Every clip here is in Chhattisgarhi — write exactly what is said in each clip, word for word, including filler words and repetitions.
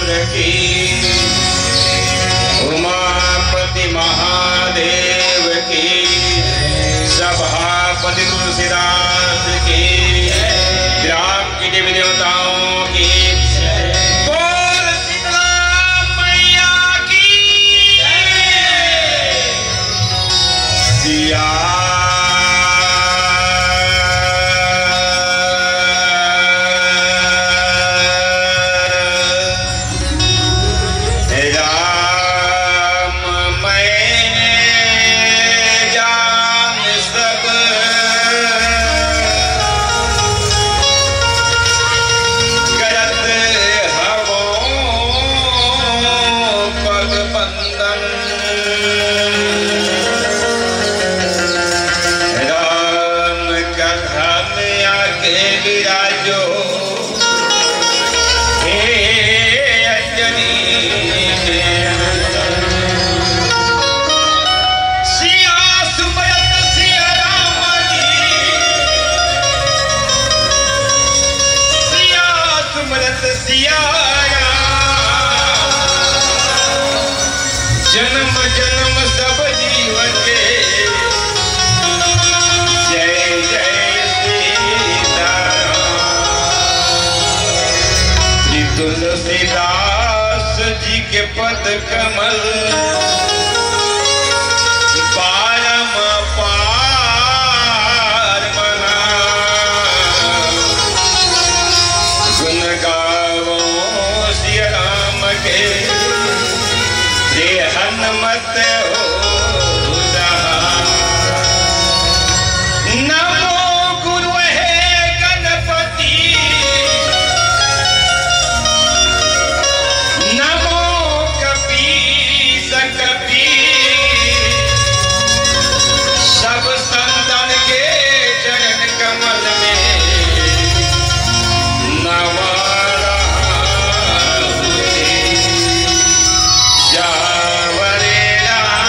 की, उमापति महादेव की, सभापति तुलसीदास की, ग्राम की देवी देवताओं की, बोल शीतला मैया की। सिया राम मैं जान सब करत हवों पग बंदन। राम कथा में आके विराजो हे अंजनी। सिया सुमरत सिया राम जी, सिया सुमरत सिया राम। जन्म जन्म सब जीव के जय जय सीताराम। श्री तुलसीदास जी के पद कमल पारम पार मना। गुण गावो सिया राम के, जे हनुमत हो सहाय। नमो गुरु हे गणपति, नमो कपीस कपी। सब संतन के चरण कमल में नवा रहु जी। सावरे राम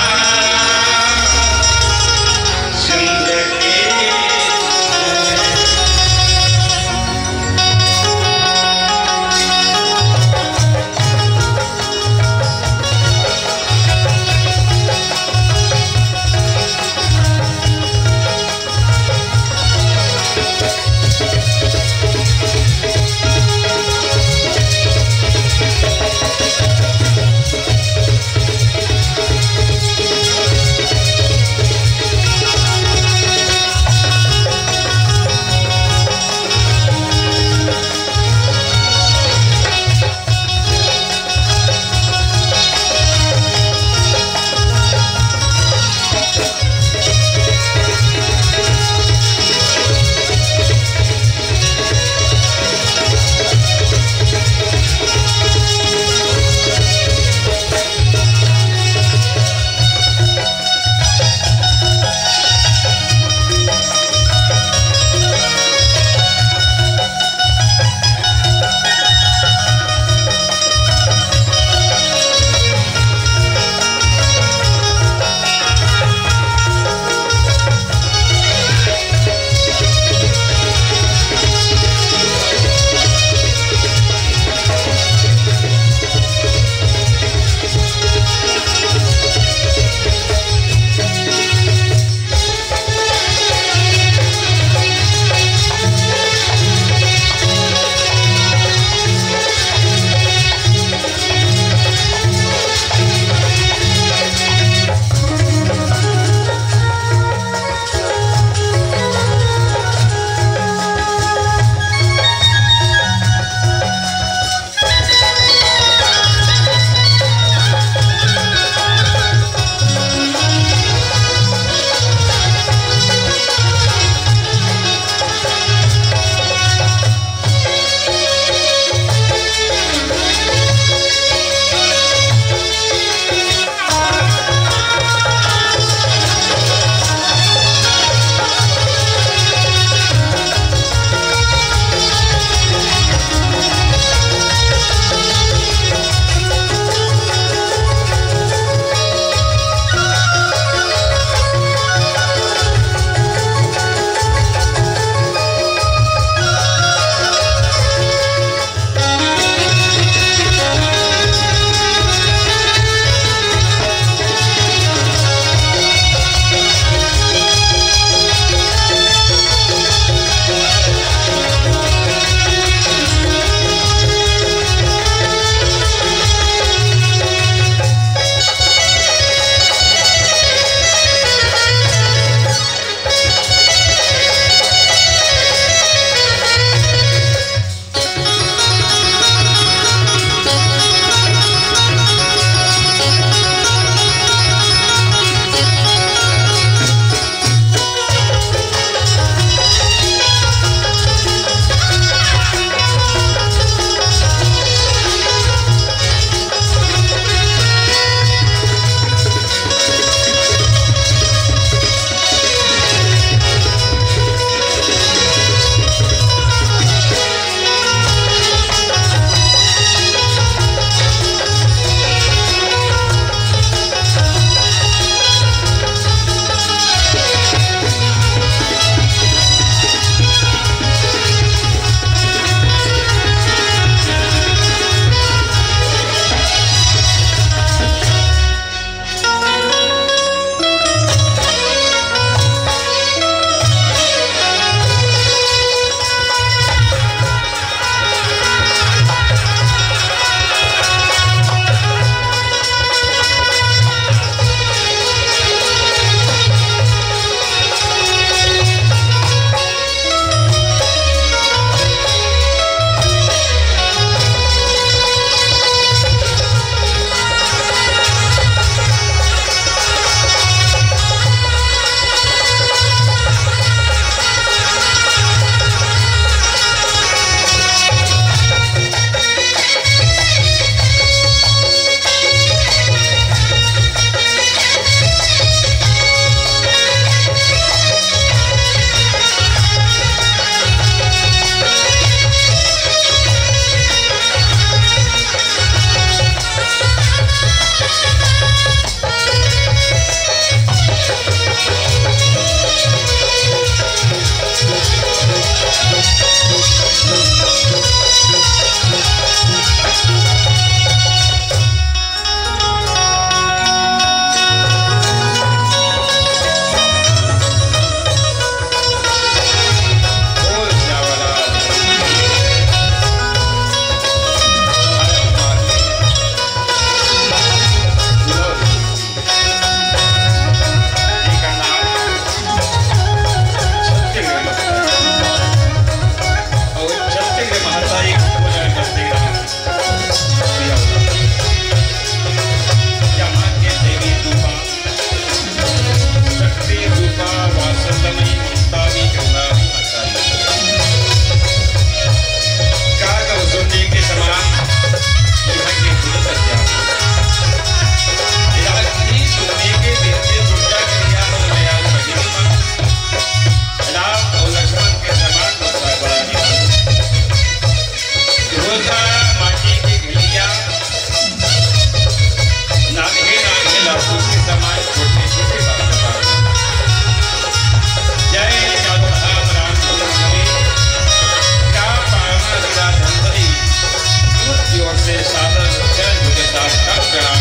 से सादर जल मुझे साष्टांग प्रणाम।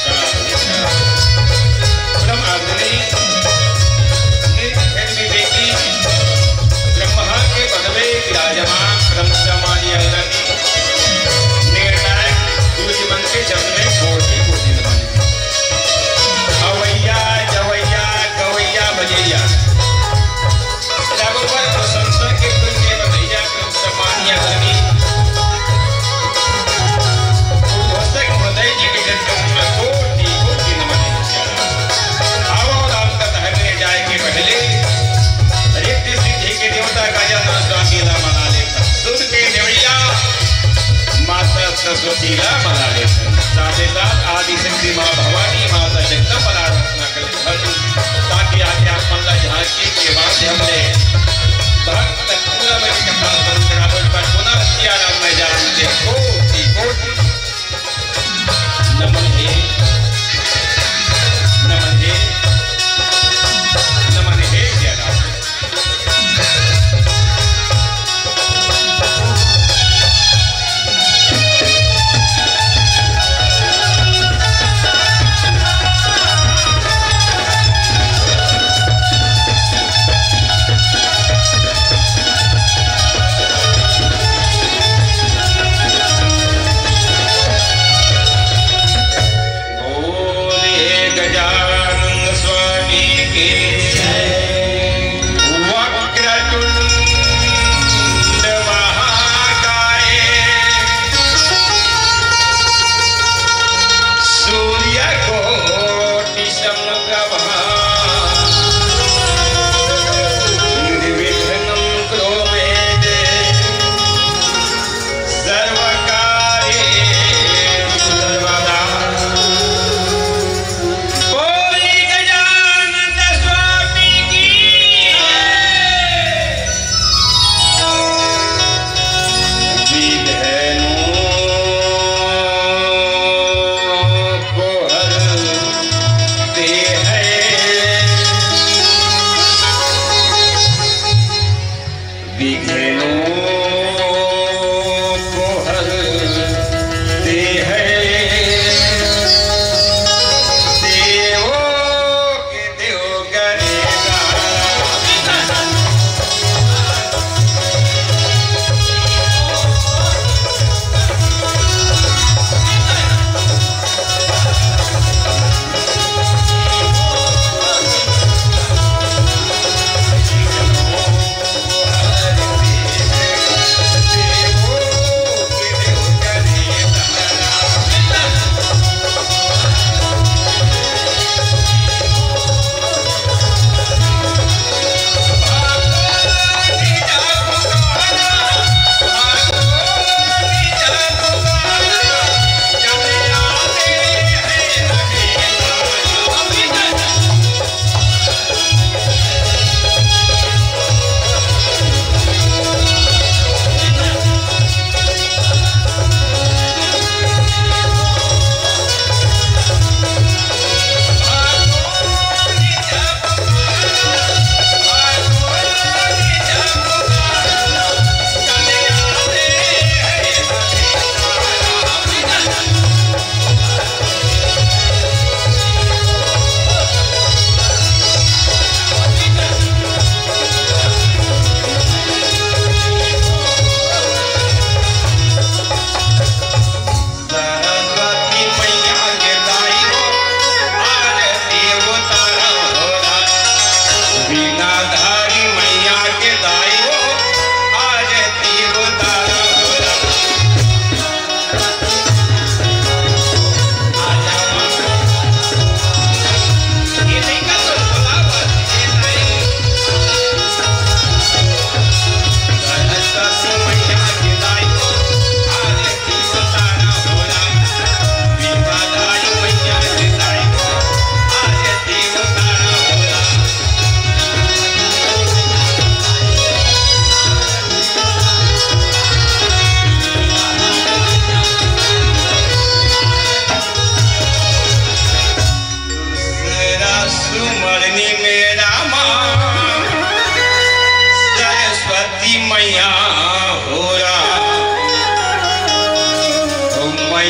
प्रणाम, प्रणाम। परम आदरणीय श्री बेटी ब्रह्मा के पद में विराजमान परम सम्मानीय आदरणीय निर्णायक गुरुजी मन के चरण में कोटि कोटि नमन। अवैया, जवैया, गवैया, बजैया। रघुवर प्रशंसा के तुम के बधैया, तुम सम्मानिया धर्मी। उद्घोषक महोदय जी के जन चरण में कोटि कोटि नमन है प्यारा। आओ राम का तहत में जाए के पहले रिद्धि सिद्धि के देवता का जन्म स्वामी ला मना लेकर। सुन के देवैया माता सरस्वती ला मना लेकर। साथ ही साथ आदि शक्ति माँ भवानी माता जगदम्बा ला आराधना कर। ताकि आगे आप मन ला झांकी के माध्यम ले भक्त पूनम की कथा सुन करावत पर पुनः सियाराम मैदान के कोटि कोटि नमन हे, नमन हे, नमन हे सियाराम।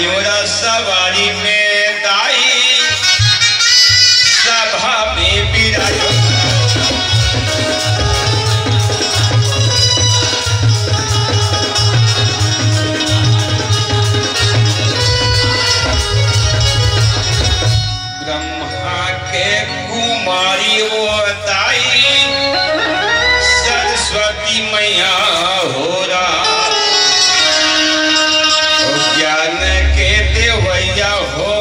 मोरा सवारी में दाई सभा में बिराजो। ब्रह्मा के कुमारी वो दाई सरस्वती मैया हो रा, ज्ञान के देवैया हो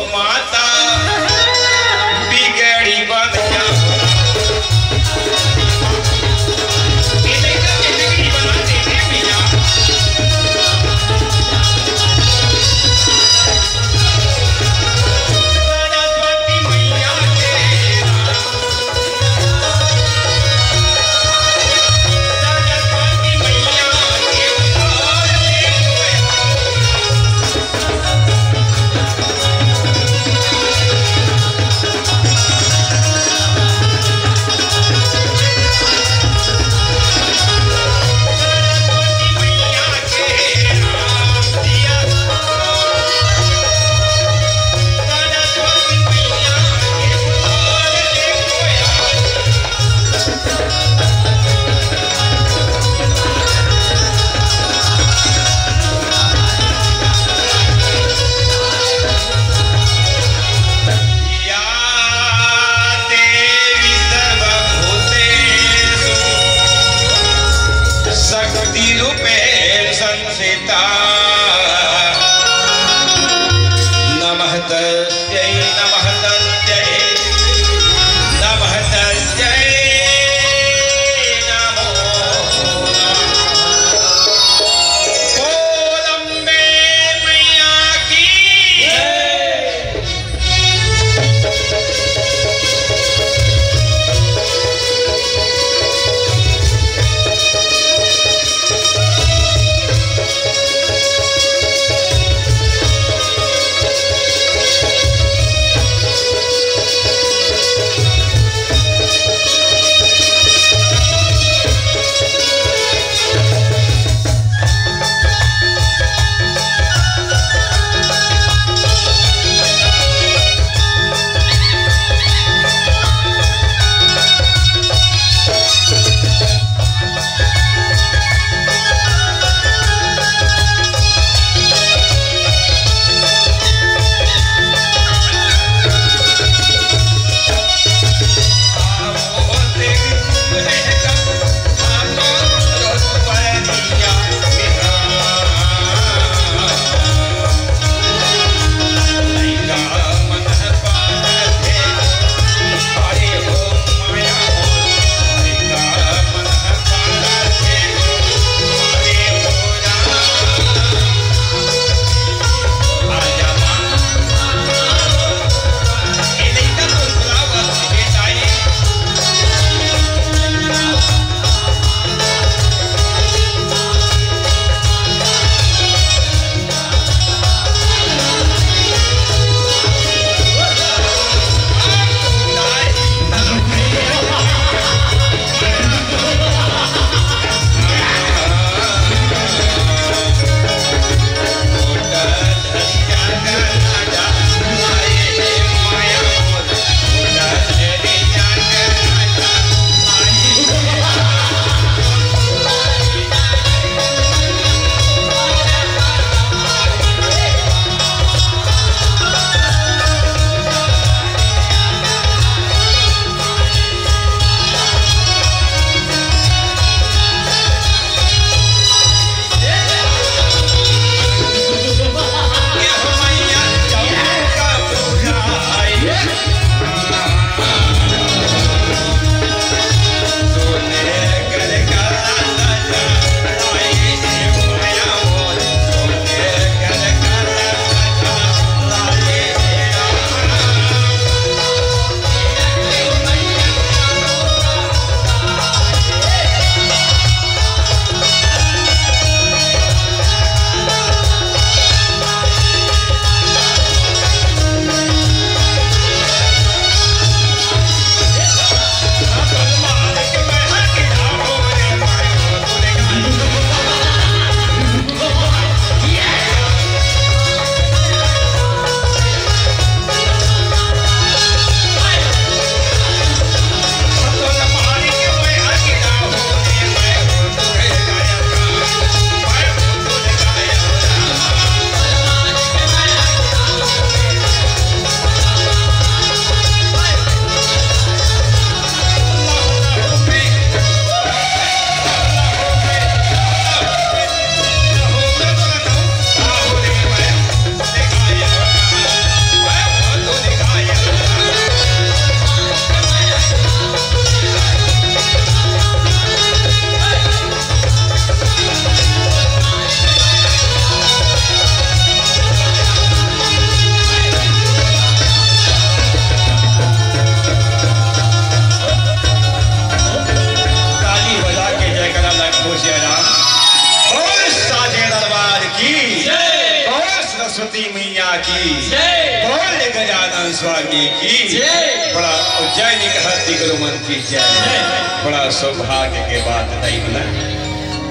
सरस्वती मैया की जय। बोल गजानन स्वामी की जय। बड़ा उज्जैनी के हस्ती गुरु मन की जय। जय। बड़ा सौभाग्य के बात नहीं ना,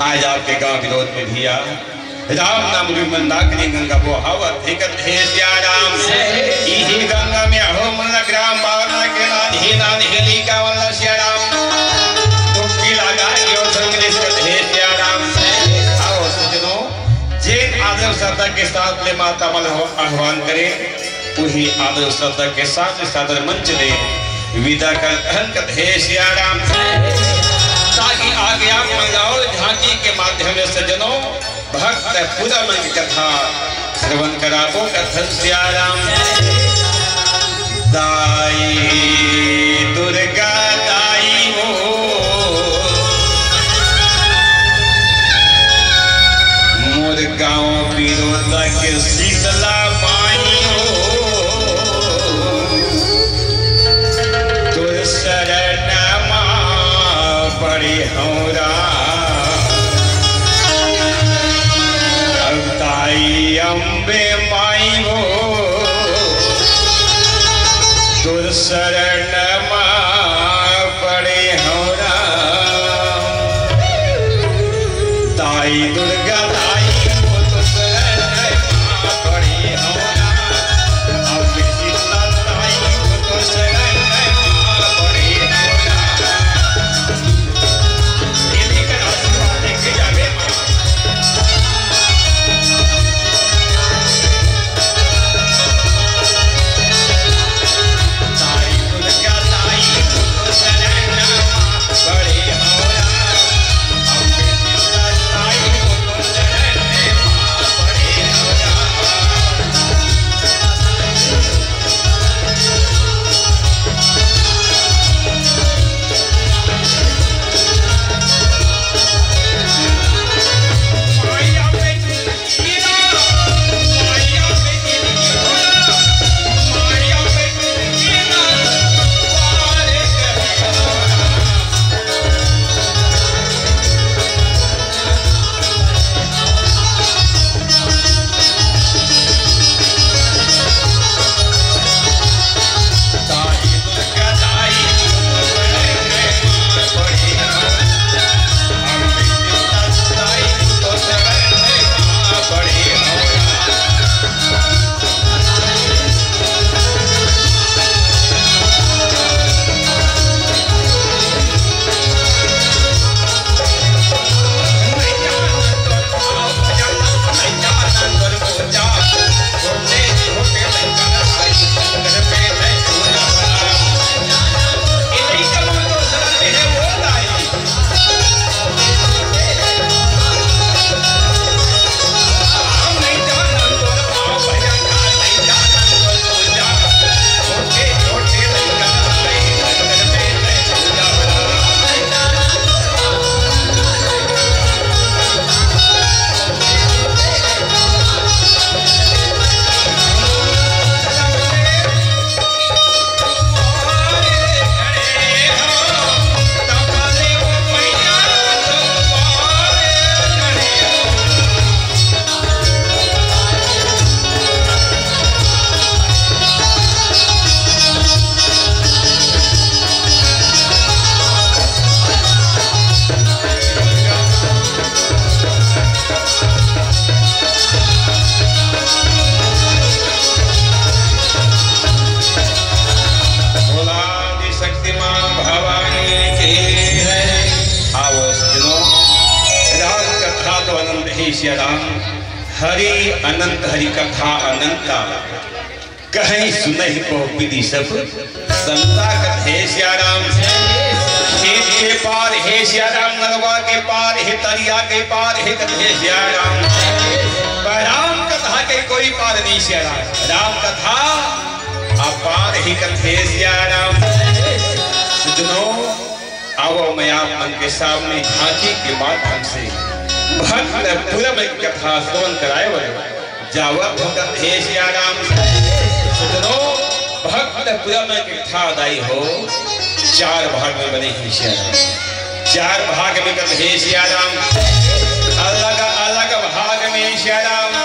आज आपके गांव विरोध में भी आ राम नाम रूपी मंदाकिनी गंगा बोहावत हे कथे सिया राम। इही गंगा में हो मन ग्राम बावना के नान ही नान हेली का वाला सिया राम। तुक्की लगा के ओ संग लिस कथे सिया राम। आओ सजनो, जेन आदर श्रद्धा के साथ ले माता मन हो आह्वान करे, उही आदर श्रद्धा के साथ सादर मंच ले विदा कर धन कथे सिया राम। ताकि आगे आप महिलाओं झांकी के माध्यम से सजनो भक्त पूरा मन की कथा श्रवण कराबो कथन सिया राम। दाई दुर्गा दाई हो, मोर गांव बिरोदा के शीतला माई हो, तोर शरण मा पड़े हौं राम। अब ताई अम्बे माई हो, तोर शरण मा पड़े हौं राम। ताई दुर्गा ताई हो, तोर शरण मा पड़े हौं राम। अब शीतला ताई हो, तोर शरण मा पड़े हौं राम। बोला आदि शक्तिमान भवानी की जय। आवो सजनो, राम कथा तो अनंत हे सिया राम, हरि अनंत हरि कथा अनंता, कहीं सुनहि बहु विधि सब संता कथे सिया राम। खेत के पार हे सिया राम, नलवा के पार हे, तरिया के पार हे कथे सिया राम। पर राम कथा के कोई पार नहीं सिया राम, राम कथा अपार हे कथे सिया राम। सजनो, आवो, मैं आप मन के सामने झांकी के माध्यम से भक्त पुरम के कथा श्रवण कराए बर जावत हों कथे सिया राम। सजनो, भक्त पुरम के कथा दाई हो, चार भाग में बने हे सिया राम। चार भाग में कथे सिया राम, अलग अलग भाग में सिया राम।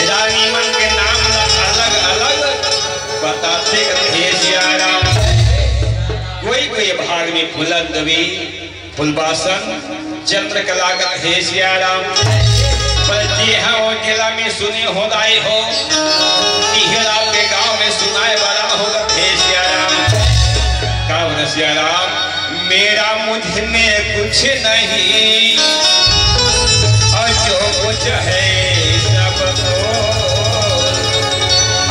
रानी फुलंदवी, फुलबासन, चंद्रकला कथे सियाराम। पर जे हा ओ जेला में सुने हो दाई हो, तिहरा के गांव में सुनाए वाला हो कथे सियाराम। का बोला सियाराम? मेरा मुझ में कुछ नहीं और जो कुछ है सबको,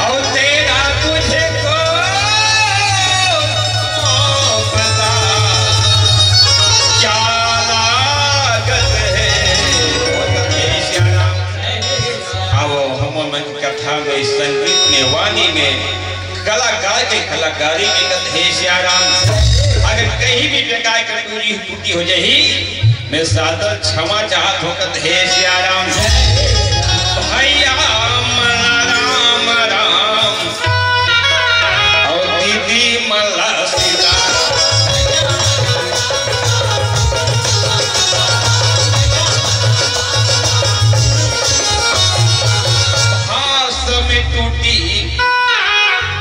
और तेरा तुझको पता क्या लागत है। बोल कथे सियाराम। आवो, हमन मन कथा में, संगीत में, वाणी में, कलाकार के कलाकारी में कथे सियाराम। अगर कहीं भी प्रकार के त्रुटि हो जाही, मैं सादर क्षमा चाहत हों कथे सियाराम। भैया मन राम राम और दीदी मन ला सीता। हाथ में टूटी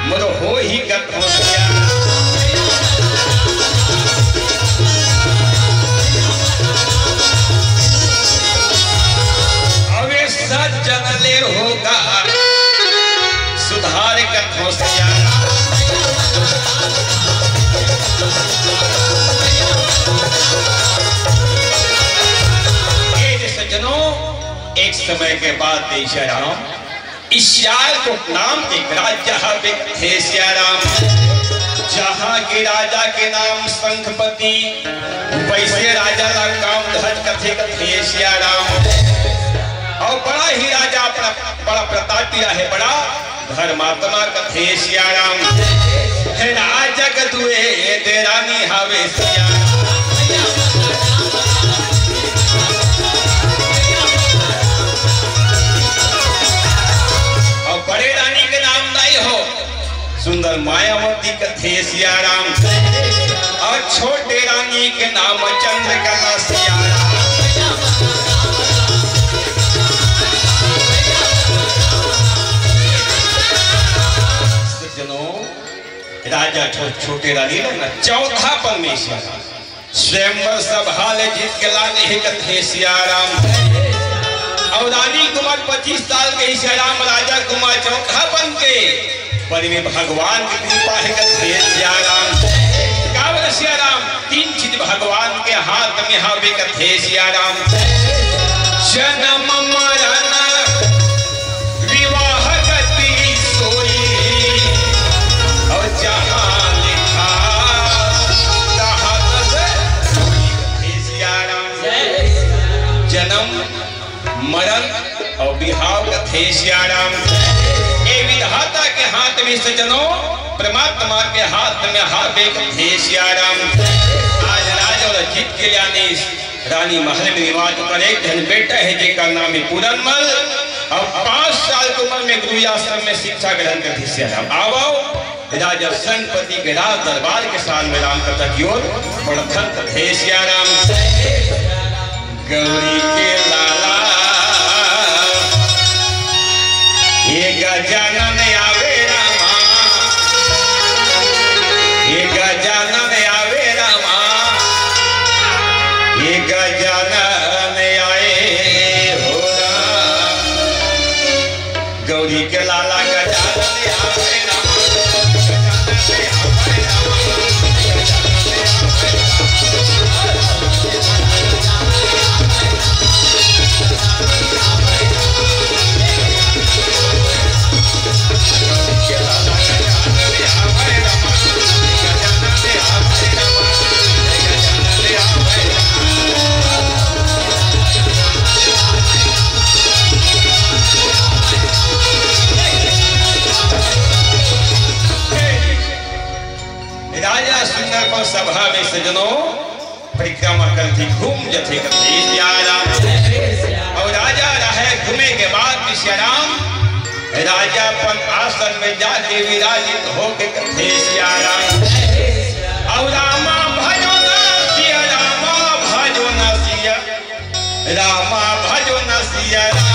मोर होही कथे सियाराम। अबे सज्जन ले होगा सुधार कथे सियाराम। ए जे सज्जनों, एक समय के बाद दे सियाराम, सियालकोट नाम के एक राज्य हवे कथे सियाराम, जहाँ के राजा के नाम शंखपति, वैसे राजा ला कामध्वज कथे, कथे सियाराम। और बड़ा ही राजा अपना बड़ा प्रतापी रहे, बड़ा धर्मात्मा कथे सियाराम। हे राजा के दुए दे रानी हवे सियाराम। और बड़े रानी के नाम दाई हो सुंदर मायावती कथे सियाराम। और छोटे रानी के नाम चंद्रकला सियाराम। सज्जनों, राजा छो-, छोटे रानी ला ना चौथापन में सियाराम स्वयंवर सभा ले जीत के लाने हे कथे सियाराम। और रानी कुमार पच्चीस साल के ही सियाराम, राजा कुमार चौथापन के पर में भगवान के कृपा हे कथे सियाराम। का बोले सियाराम? तीन चीज भगवान के हाथ में हवे कथे सियाराम। जन्म मरण विवाह गति सोई, और जहाँ लिखा तहाँ तस सोई। हे सियाराम, जन्म, मरण और बिहाव कथे सियाराम। ए विधाता के हाथ में सज्जनों, परमात्मा के हाथ में हवे कथे सियाराम। आज राजा ला जीत के लाने रानी महल में निवास कर एक झन बेटा हे, जेकर नाम हे पूरनमल। अब पाँच साल के उम्र में गुरु आश्रम में शिक्षा ग्रहण करथे सियाराम। आवो, राजा शंखपति के राज दरबार के सामने राम कथा की ओर बढ़थन कथे सियाराम। गौरी के लाला, ये गजानन आवे रामा, ये गजानन आवे रामा, ये गजानन आए हो राम। गौरी के लाला गजानन आवे रामा। राजा सुनत सभा में सज्जनों परिक्रमा करथे, घूम जथे कथे सियाराम। और राजा रहे घूमे के बाद भी सियाराम राजा अपन आसन में जाके विराजित होके कथे सियाराम। और रामा भजो ना सिया, रामा भजो ना सिया, रामा भजो ना सिया, राम।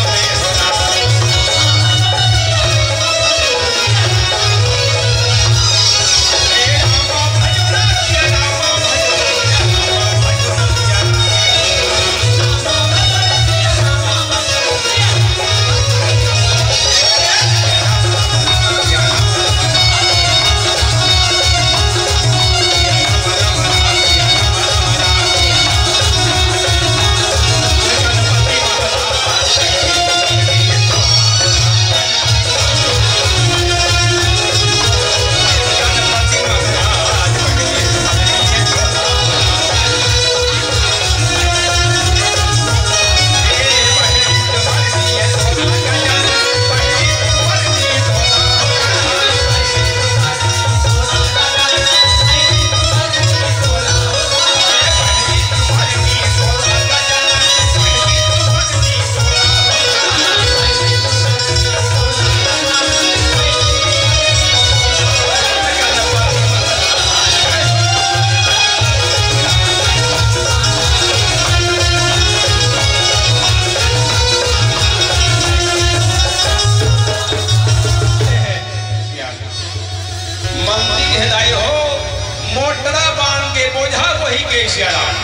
सिया राम।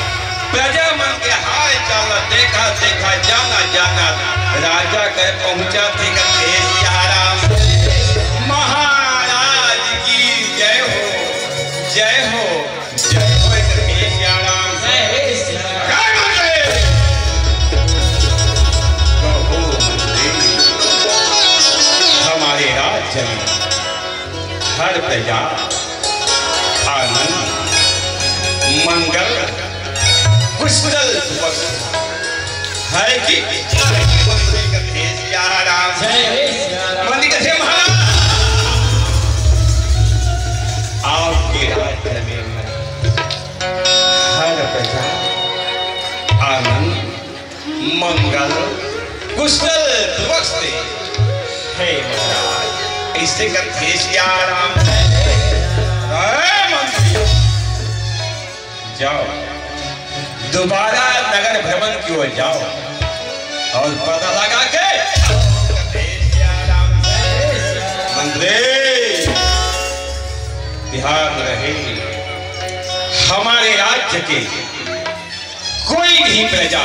प्रजा मन के हाल चाल देखा देखा, जाना जाना राजा कर पहुंचा थे कथे सिया राम। महाराज की जय हो, जय हो, जय हो कथे सिया राम। जय हे सिया राम। जय हो रे। कहो मंत्री, हमारे राज्य में हर प्रजा आनंद, मंगल, कुशल सुख है कि मंत्री कथे सिया राम। जय हे सिया राम। मंत्री कथे महाराज, आपके राज्य में हर प्रजा आनंद, मंगल, कुशल पूर्वक से। हे महाराज, ऐसे कथे सिया राम। हे मंत्री, जाओ, दोबारा नगर भ्रमण की ओर जाओ और पता लगा के कथे सिया राम। मंत्री, ध्यान रहे, हमारे राज्य के कोई भी प्रजा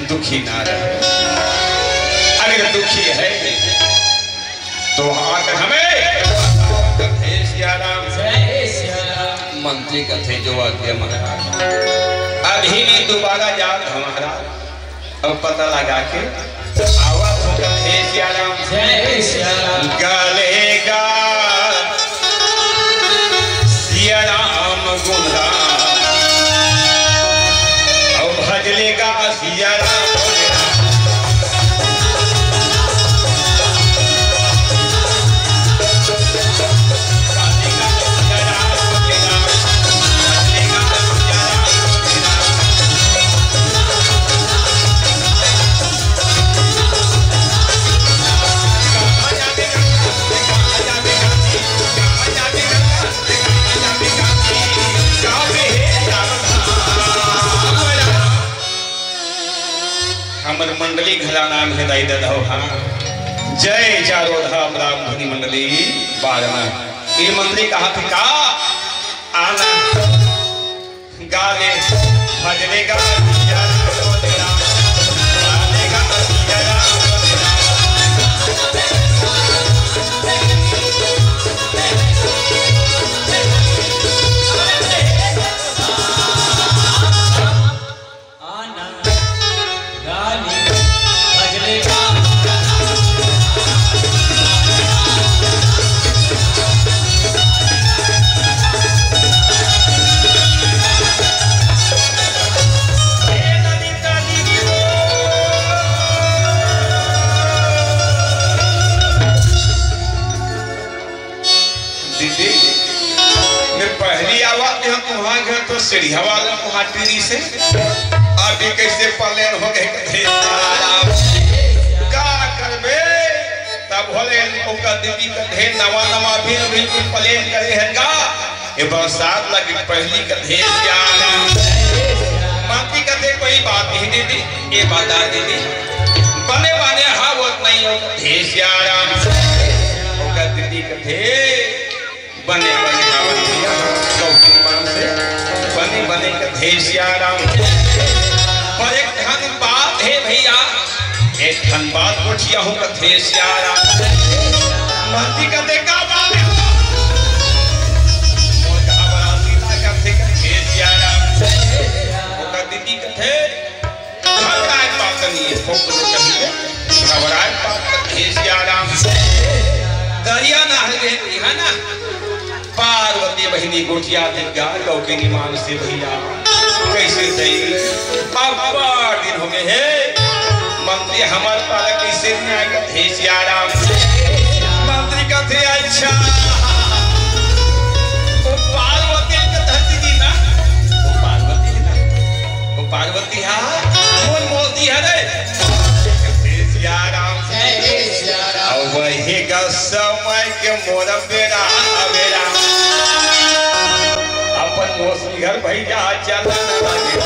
दुखी ना रहे। अगर दुखी है तो आकर हमें, हे सिया राम। जय हे सिया राम। मंत्री कथे जो आज्ञा महाराज। अभी नहीं, दोबारा जात हमारा अब पता लगा के आवा तो कथे सिया राम। जय हे सिया राम। गलेगा सिया राम गुणगान, और भजलेगा सिया राम। हमर मंडली घला नाम हे दाई ददा हो, हाँ। जय चारों धाम राम धुनी मंडली बारना। ये मंडली कहा थे का आना गावे भजने का आनंद गाली भजले का। दीदी, मैं पहली आवत हूँ तुम्हारे घर तो सीढ़िया वाला मुहाटिनी से, अभी कैसे पलेन हो गए कथे सारा। का करबे? तब होले ओकर दीदी कथे नवा नवा भी बिल्कुल पलेन करे है का? ये बरसात लगी पहली कथे सिया राम। माती कथे कोई बात नहीं दीदी, ये बता दीदी। बने बने हावत नहीं हो कथे सिया राम। ओकर दीदी कथे बने बने हावत भैया, गौतम मान से बने बने कथे सिया राम। पर एक ठन बात हे भैया, एक ठन बात पूछिया हूँ कथे सिया राम। मंत्री कथे का बात हे? मोर घबरासी ना कथे कथे सिया राम। ओकर दीदी कथे घबराए के बात नहीं है, फोकट कहिए। घबराए के बात नहीं है, सिया राम। दरिया नहर में है ना, पार्वती बहिनी गोठिया दिन गार गौ के निमान से भैया। कैसे दई? अब्बड़ दिन हो गए हे। मंत्री हमार पारा कैसे नहीं आएगा? हे सिया राम। मंत्री कथे, अच्छा, वो पार्वती के धरती की ना, वो पार्वती है ना, वो पार्वती है, वो मोती है रे। हे सिया राम। जय हे सिया राम। और वही का समय के मोर बेरा, बेरा। अपन मोसी घर भैया चलन लगे।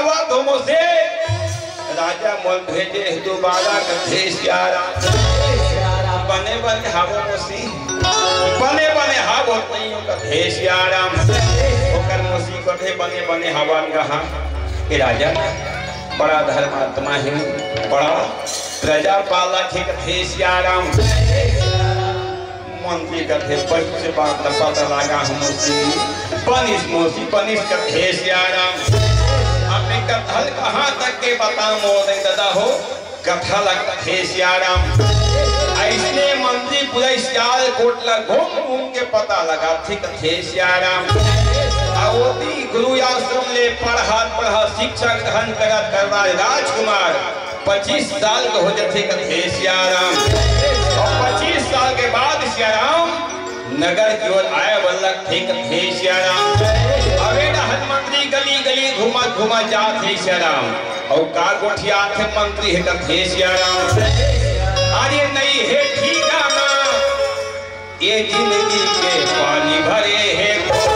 बात हो मोसी, राजा मोला भेजे हे दुबारा, कथे सियाराम। बने बने हवो मोसी, बने बने हवो तइयो, कथे सियाराम। ओकर मोसी कथे बने बने हवन गा। ए राजा बड़ा धर्मात्मा हे, बड़ा प्रजा पालक हे, कथे सियाराम। मंत्री कथे, "बच्चे बात न पता लगा हम मोसी, बनिस मोसी, बनिस," कथे सियाराम। अब मैं कथा ल कहाँ तक के बता मोर दादा हो, कथा ल कथे सियाराम। अइसने मंत्री पूरा सियालकोट ला घूम घूम के पता लगाथे, कथे सियाराम। अउ ओती गुरु आश्रम ले पढ़त पढ़त शिक्षा ग्रहण करत करत राजकुमार पच्चीस साल के हो जथे, कथे सियाराम। अउ पच्चीस साल के बाद सियाराम नगर की ओर आए बर लगथे, कथे सियाराम। अबे डहर मंत्री गली गली घूमत घूमत जाथे सियाराम। अउ का गोठियाथे मंत्री हे, कथे सियाराम। अरे नहीं हे ठिकाना, ये जिंदगी के पानी भरे हे।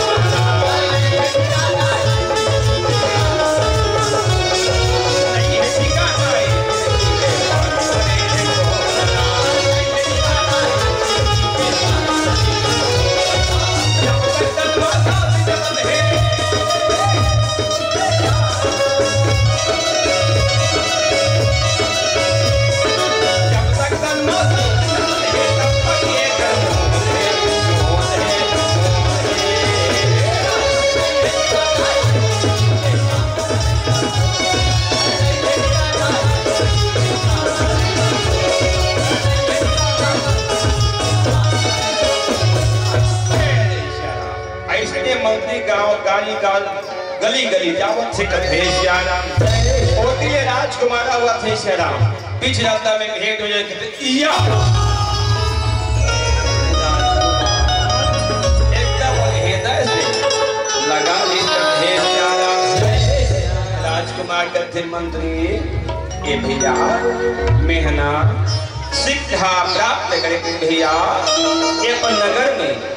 अइसने मंत्री गांव गाली गाल गली गली जावत हे, कथे सियाराम। ओती ले राजकुमार आवत हे सियाराम। बीच रास्ता में भेंट हो जाए, कथे, "इया।" एकदम हृदय से लगा ली, कथे सियाराम। राजकुमार कथे, "मंत्री, ए भैया, मेंहा शिक्षा प्राप्त करे के भैया, ए अपन नगर में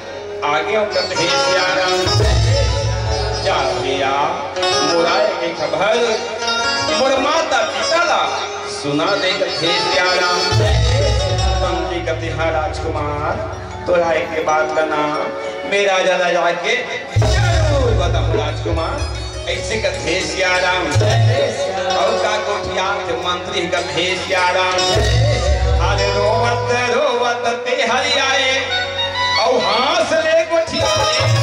आगे होकर हे सियाराम।" जा भैया, मोला एक खबर मोर माता पिता ला सुना दे, कथे सियाराम। मंत्री कथे, "हाँ राजकुमार, तोला एक बात ला ना मैं राजा ला जाके जरूर बताहूँ राजकुमार।" अइसे कथे सियाराम। अउ का गोठियाथे मंत्री, कथे सियाराम। अरे रोवत रोवत ते हरि आए, अउ हाँस ले गोठियाए।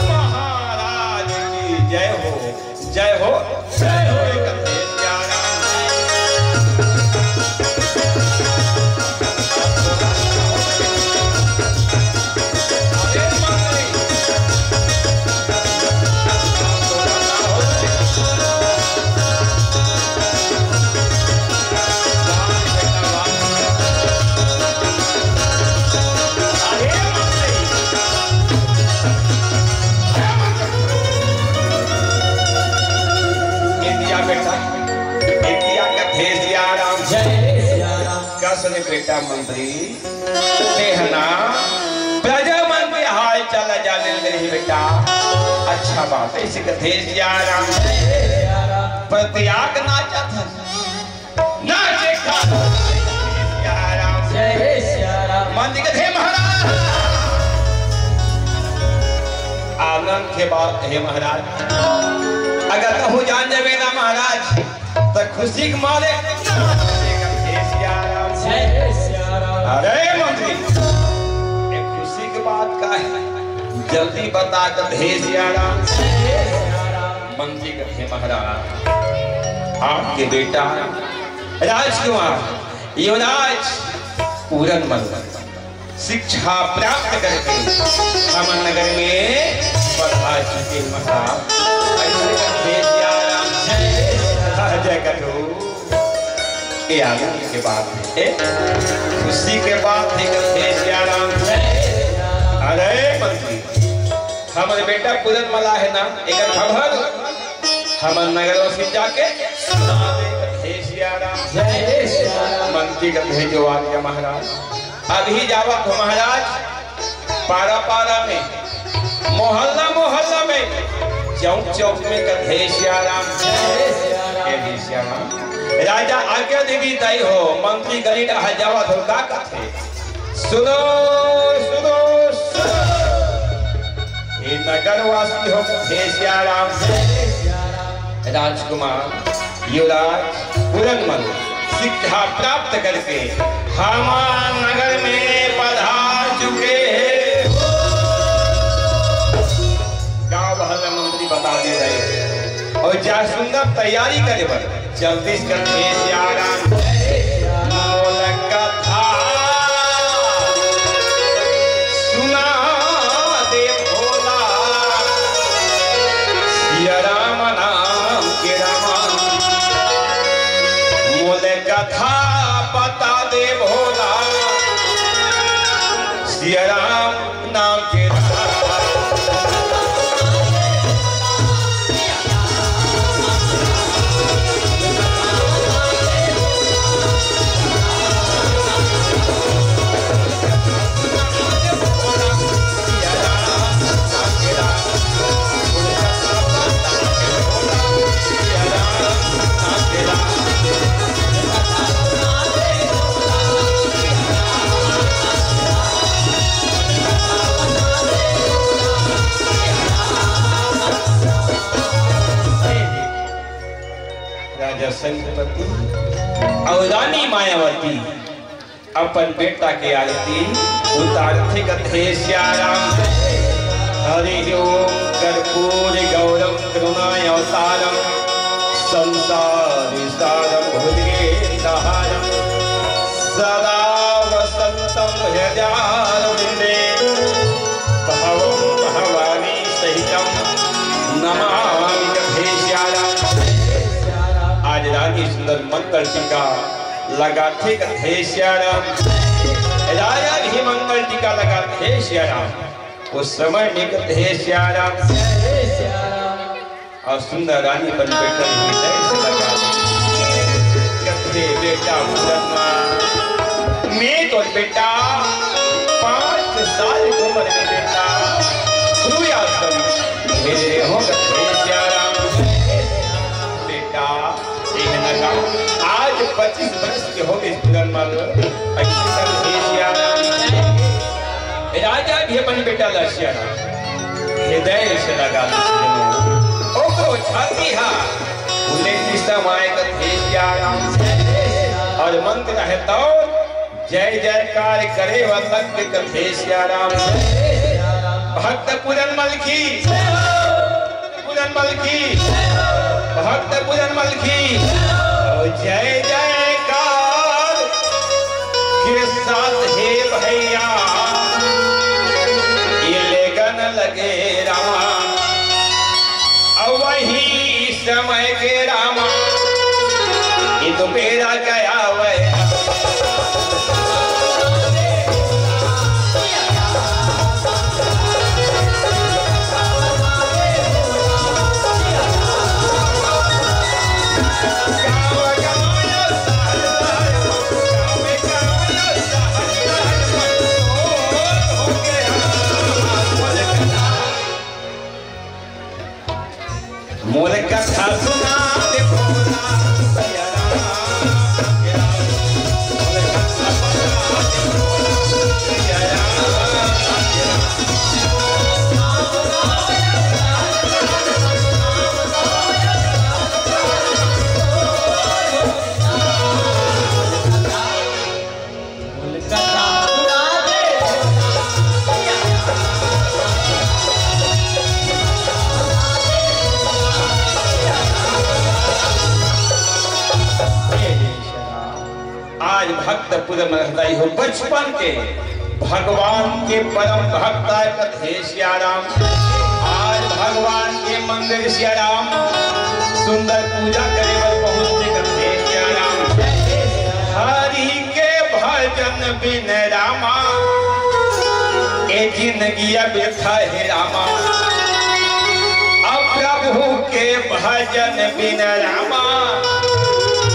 महाराज की जय हो, जय हो, जय हो। ए दिया बेटा, ए दिया कथे सियाराम। जय सियाराम। कस रे बेटा मंत्री, तेंहा ना प्रजा मन के हाल चाल जाने ल रही बेटा। अच्छा बात हे, अइसे कथे सियाराम। जय सियाराम। पर ते आके नाचत हस। नाचे खातिर सियाराम। जय सियाराम। मंत्री कथे, "हे महाराज।" आनंद के बात हे महाराज, अगर कहूँ जान जाबे ना महाराज, त खुशी के मारे नाच लेगा। जय सियाराम। जय सियाराम। अरे मंत्री, ए खुशी के बात का हे? जल्दी बता कथे सियाराम। मंत्री कथे महाराज, आपके बेटा राजकुमार युवराज पूरन मल शिक्षा प्राप्त करके हमर नगर में पधार चुके महाराज। ऐसे कथे सियाराम। जय जय कथो। ये आनंद के बात है, खुशी के बात है कथे सियाराम। अरे मंत्री, हमर बेटा पूरन मल आए हे ना, एकर खबर हमर नगर में जाके सुना दे कथे सियाराम। जय सियाराम। मंत्री कथे जो आ गया महाराज। अभी जावत हो महाराज, पारा पारा में, मोहल्ला मोहल्ला में, चौक चौक में कथे सियाराम। जय सियाराम। कथे सियाराम। राजा आज्ञा देवी दाई हो, मंत्री गली डहा जावत हो का कथे। सुनो, सुनो, सुनो। हे नगरवासी हो, कथे सियाराम। राजकुमार, युवराज, पूरन मल शिक्षा प्राप्त करके हमर नगर में पधार चुके हैं। गाँव भर में मंत्री बता दे रहे हैं। अउ जा सुंदर तैयारी करे बर जल्दी से कथे सियाराम। मोला कथा सुना दे भोला, सियाराम नाम के रामा। मोला कथा बता दे भोला, सियाराम नाम के रामा। राजा संगपति अउ रानी मायावती अपन बेटा के आरती उतारथे कथे सियाराम। हरि ओम कर्पूर गौरम करुणावतारम संसार सारम भुजगेन्द्रहारम सदा वसंतम हृदयारविंदे भवम भवानी सहितम नमामि कथे सियाराम। आज रानी सुंदर मंगल टीका लगाथे कथे सियाराम। राजा भी मंगल टीका लगाथे सियाराम। उस समय में कथे सियाराम। अउ सुंदर रानी बन बैठल हृदय से लगा दे। कथे बेटा पूरन मल, मैं तो बेटा पाँच साल की उम्र में बेटा ध्रुव आश्रम भेज रहे हो कथे सियाराम। बेटा, एक नगा, आज पच्चीस वर्ष के हो गए पूरन मल, ऐसे कथे सियाराम। राजा भी अपन बेटा ला सियाराम हृदय से लगा दे। ओकरो छाती हा फूले की समाय कथे सियाराम। अउ मंत्र हे तो जय जयकार करे व भक्त कथे सियाराम। भक्त पूरन मल की, पूरन मल की, भक्त पूरन मल की। अउ जय जयकार के साथ हे भैया, ये लेगन लगे रामा। अउ वही समय के रामा, ये तो बेरा गया वह। मोर कथा सुना दे भोला, सिया राम, सिया राम। मोर कथा सुना दे भोला, सिया राम, सिया राम। भक्त पुर में रहता ही हो बचपन के, भगवान के परम भक्त आय कथे सिया राम। आज भगवान के मंदिर सिया राम, सुंदर पूजा करे बर पहुँच के कथे सिया राम। हरि के भजन बिन रामा, ए जिंदगिया व्यर्थ हे रामा। अब प्रभु के भजन बिन रामा,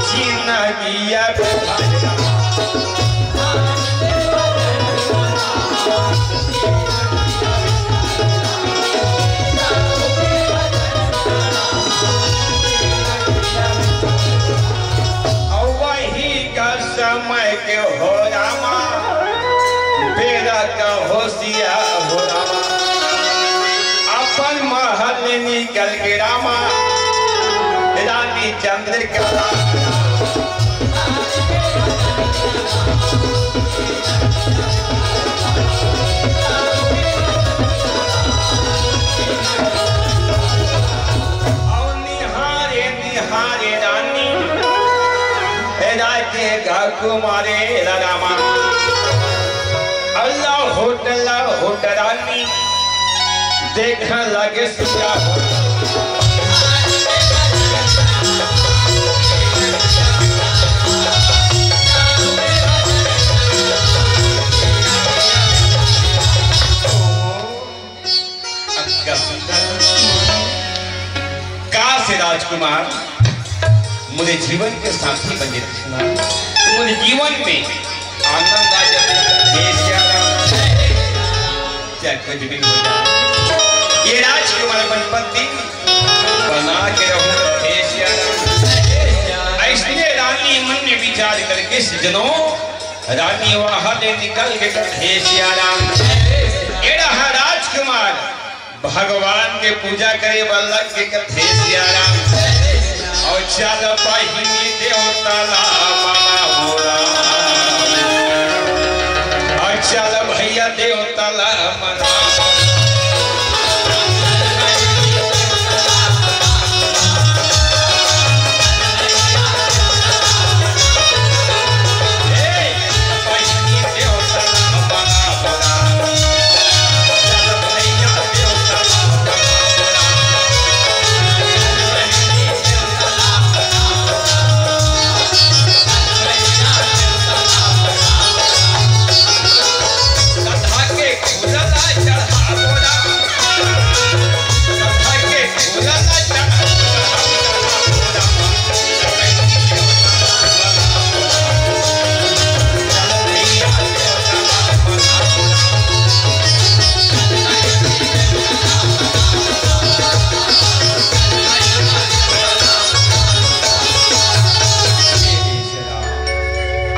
जिंदगिया व्यर्थ हे रामा। अउ वही का समय के हो रामा, बेरा का होशिया हो रामा। अपन महल ले निकल के रामा, रानी चंद्रिका। अउ निहारे निहारे रानी, ए राजे गा कुमारे रामा। अल्लाह होटल होटरानी, देखा लगे सिया हो। अक्का सुंदर। काश राजकुमार मोरे जीवन के साथी बने रहिस ना, तो मोरे जीवन में आनंद आ जाते। जय सिया राम। चाहे कुछ भी हो जाए, ये राजकुमार अपन पत्नी बना के रहूं। जय सिया राम। ऐसने रानी मन में विचार करके सज्जनों, रानी वहां ले निकल के कथे सिया राम। एड़ा हा राजकुमार भगवान के पूजा करे बर लग के कथे सिया राम। अउ चल बहिनी देवता ला मनावो राम। अउ चल भैया देवता ला मनावो।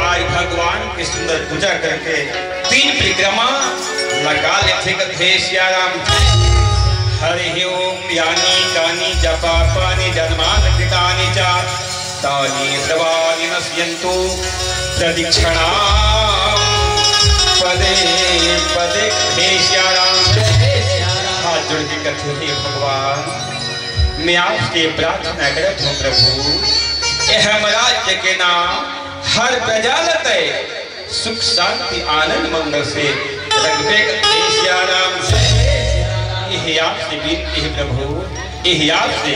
आज भगवान की सुंदर पूजा करके तीन परिक्रमा लगा लेथे कथे सिया राम। हरि ओम यानी कानी च पापानि जन्मानि कृतानि च तानि सर्वाणि नश्यन्तु प्रदक्षिणां पदे पदे। हे सिया राम, हाथ जोड़ के कथे, हे भगवान, मैं आपसे प्रार्थना करत हूँ प्रभु, ये हम राज्य के नाम हर प्रजा ल तय सुख शांति आनंद मंगल से रखबे कथे सिया राम। यही आपसे विनती है प्रभु, यही आपसे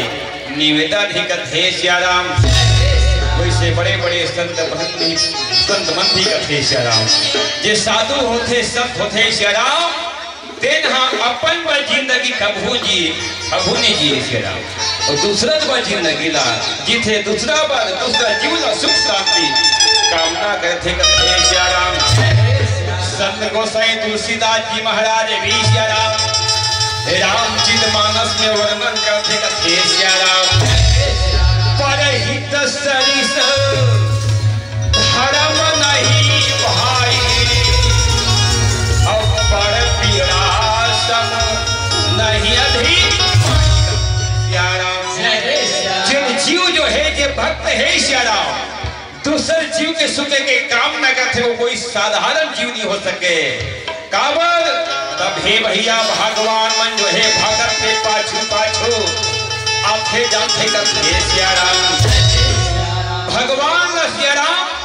निवेदन है कथे सिया राम। वैसे बड़े बड़े संत महंत, संत महंत भी कथे सिया राम, जे साधु होथे, संत होथे सिया राम, तेन ह अपन बर जिंदगी कभू जी, कभू नहीं जिए सिया राम। अउ दूसरा बर जिंदगी ला जीथे, दूसरा बर, दूसरा जीव ला सुख शांति कामना करथे कथे सिया राम। संत गोसाई तुलसीदास जी महाराज भी सिया राम, रामचरित मानस में वर्णन करथे कथे सिया राम। परहित सरिस धरम नहीं भाई, अउ पर पीड़ा सम नहीं अधिक। सिया राम। जिन जीव जो है, जे भक्त है सिया राम, दूसर जीव के सुख के कामना करथे, वो कोई साधारण जीव नहीं हो सके। काबर? तब हे भैया, भगवान मन जो हे भगत के पाछू पाछू आथे जाथे कथे सिया राम। भगवान ल सिया राम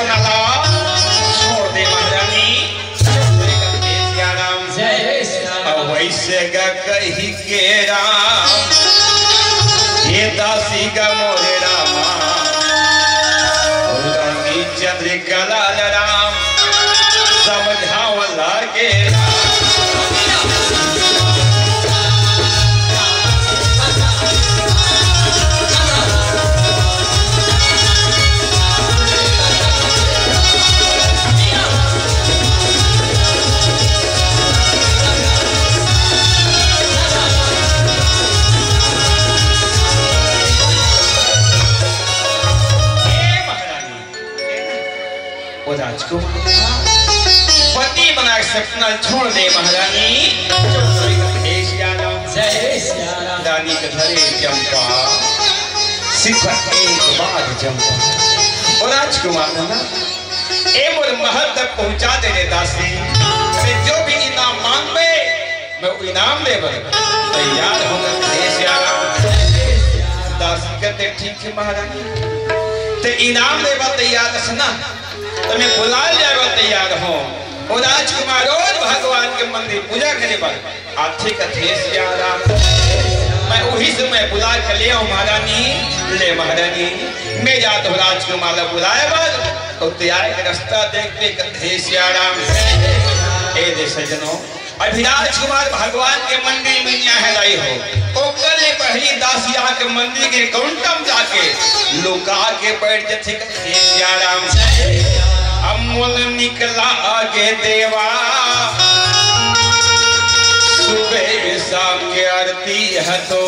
ला छोड़ दे महारानी, छोड़ दे कहे सिया राम। जय सिया राम। अब वैसे गा कही के राम, ये दासी गा मोरे रामा, रानी चंद्रिका लाल राम, समझाव लागे राम। हे महारानी, ओ राजकुमार, पति बना के सपना छोड़ दे महारानी। हे सिया राम। जय सिया राम। रानी के धरे चंपा, सिखा एक बार चंपा। ओ राजकुमार ना, ए मोर महल तक पहुंचा दे रे दासी। मैं जो भी इनाम मांगबे, मैं वो इनाम दे बर तैयार हूँ। हे सिया राम। दासी कहते, ठीक है महारानी, ते इनाम दे बर तैयार हस ना, त मैं बुलाए जाए बर तैयार हूँ। ओ राजकुमार रोज भगवान के मंदिर पूजा करे बर आथे कथे सिया राम। मैं उही समय बुला के ले आऊँ महारानी। ले महारानी, मैं जात हूँ राजकुमार ला बुलाए बर, अउ तैयार के रास्ता देख के कथे सिया राम। ए दे सजनो, अभी राजकुमार भगवान के मंदिर में नइ हे दाई हो, ओकर ले पहिली दासी आके मंदिर के कोंटा म जाके लुका के बइठ जथे। हे सिया राम। अमूल निकला आगे देवा, सुबह शाम के आरती है तो।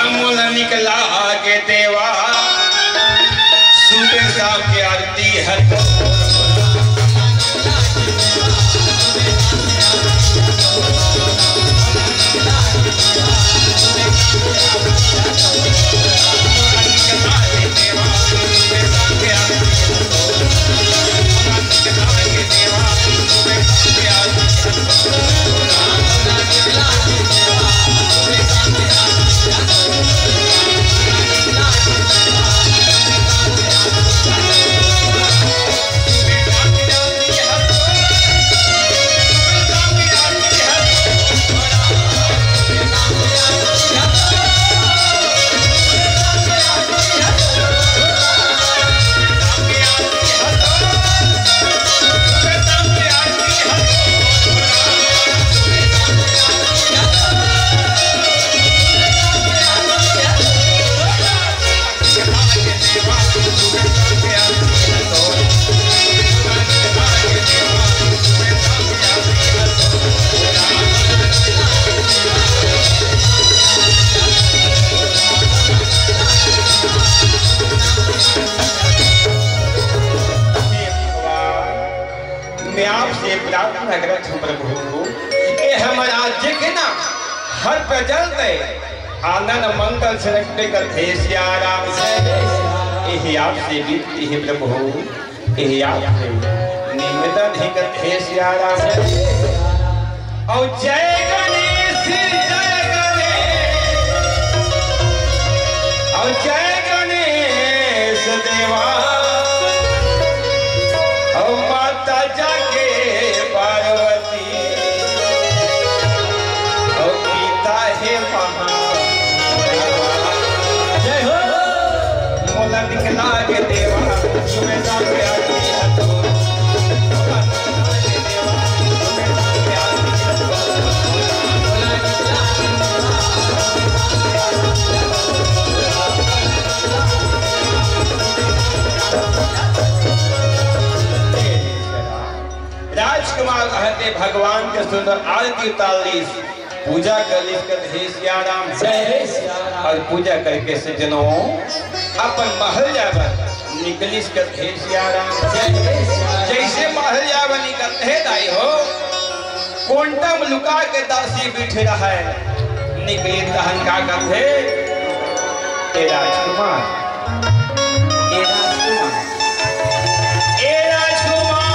अमूल निकला आगे देवा, सुबह शाम के आरती है तो। मैं आपसे प्रार्थना करत हूँ प्रभु, ए हमर आज जे के ना हर प्रजल दे आनंद मंगल से रखबे कथे सिया राम। यही आपसे विनती है प्रभु, यही आपसे निवेदन है कथे सिया राम। और जय गणेश, जय गणेश, और जय गणेश देवा, और माता जाके पार्वती, और पिता हे महादेवा। जय हो। मोला निकला के देवा, सुबह शाम के आरती है तो। राजकुमार कहते भगवान के सुंदर आरती उतार लीस, पूजा कर लीस, कथे सिया राम। जय सिया राम। और पूजा करके सज्जनों अपन महल जाए बर निकलिस, कथे सिया राम। जय सिया राम। जैसे महल जाए बर निकलत हे दाई हो, कोंटा म लुका के दासी बइठे रहय, निकलिस तहन का कथे, ए राजकुमार, ए राजकुमार, ए राजकुमार,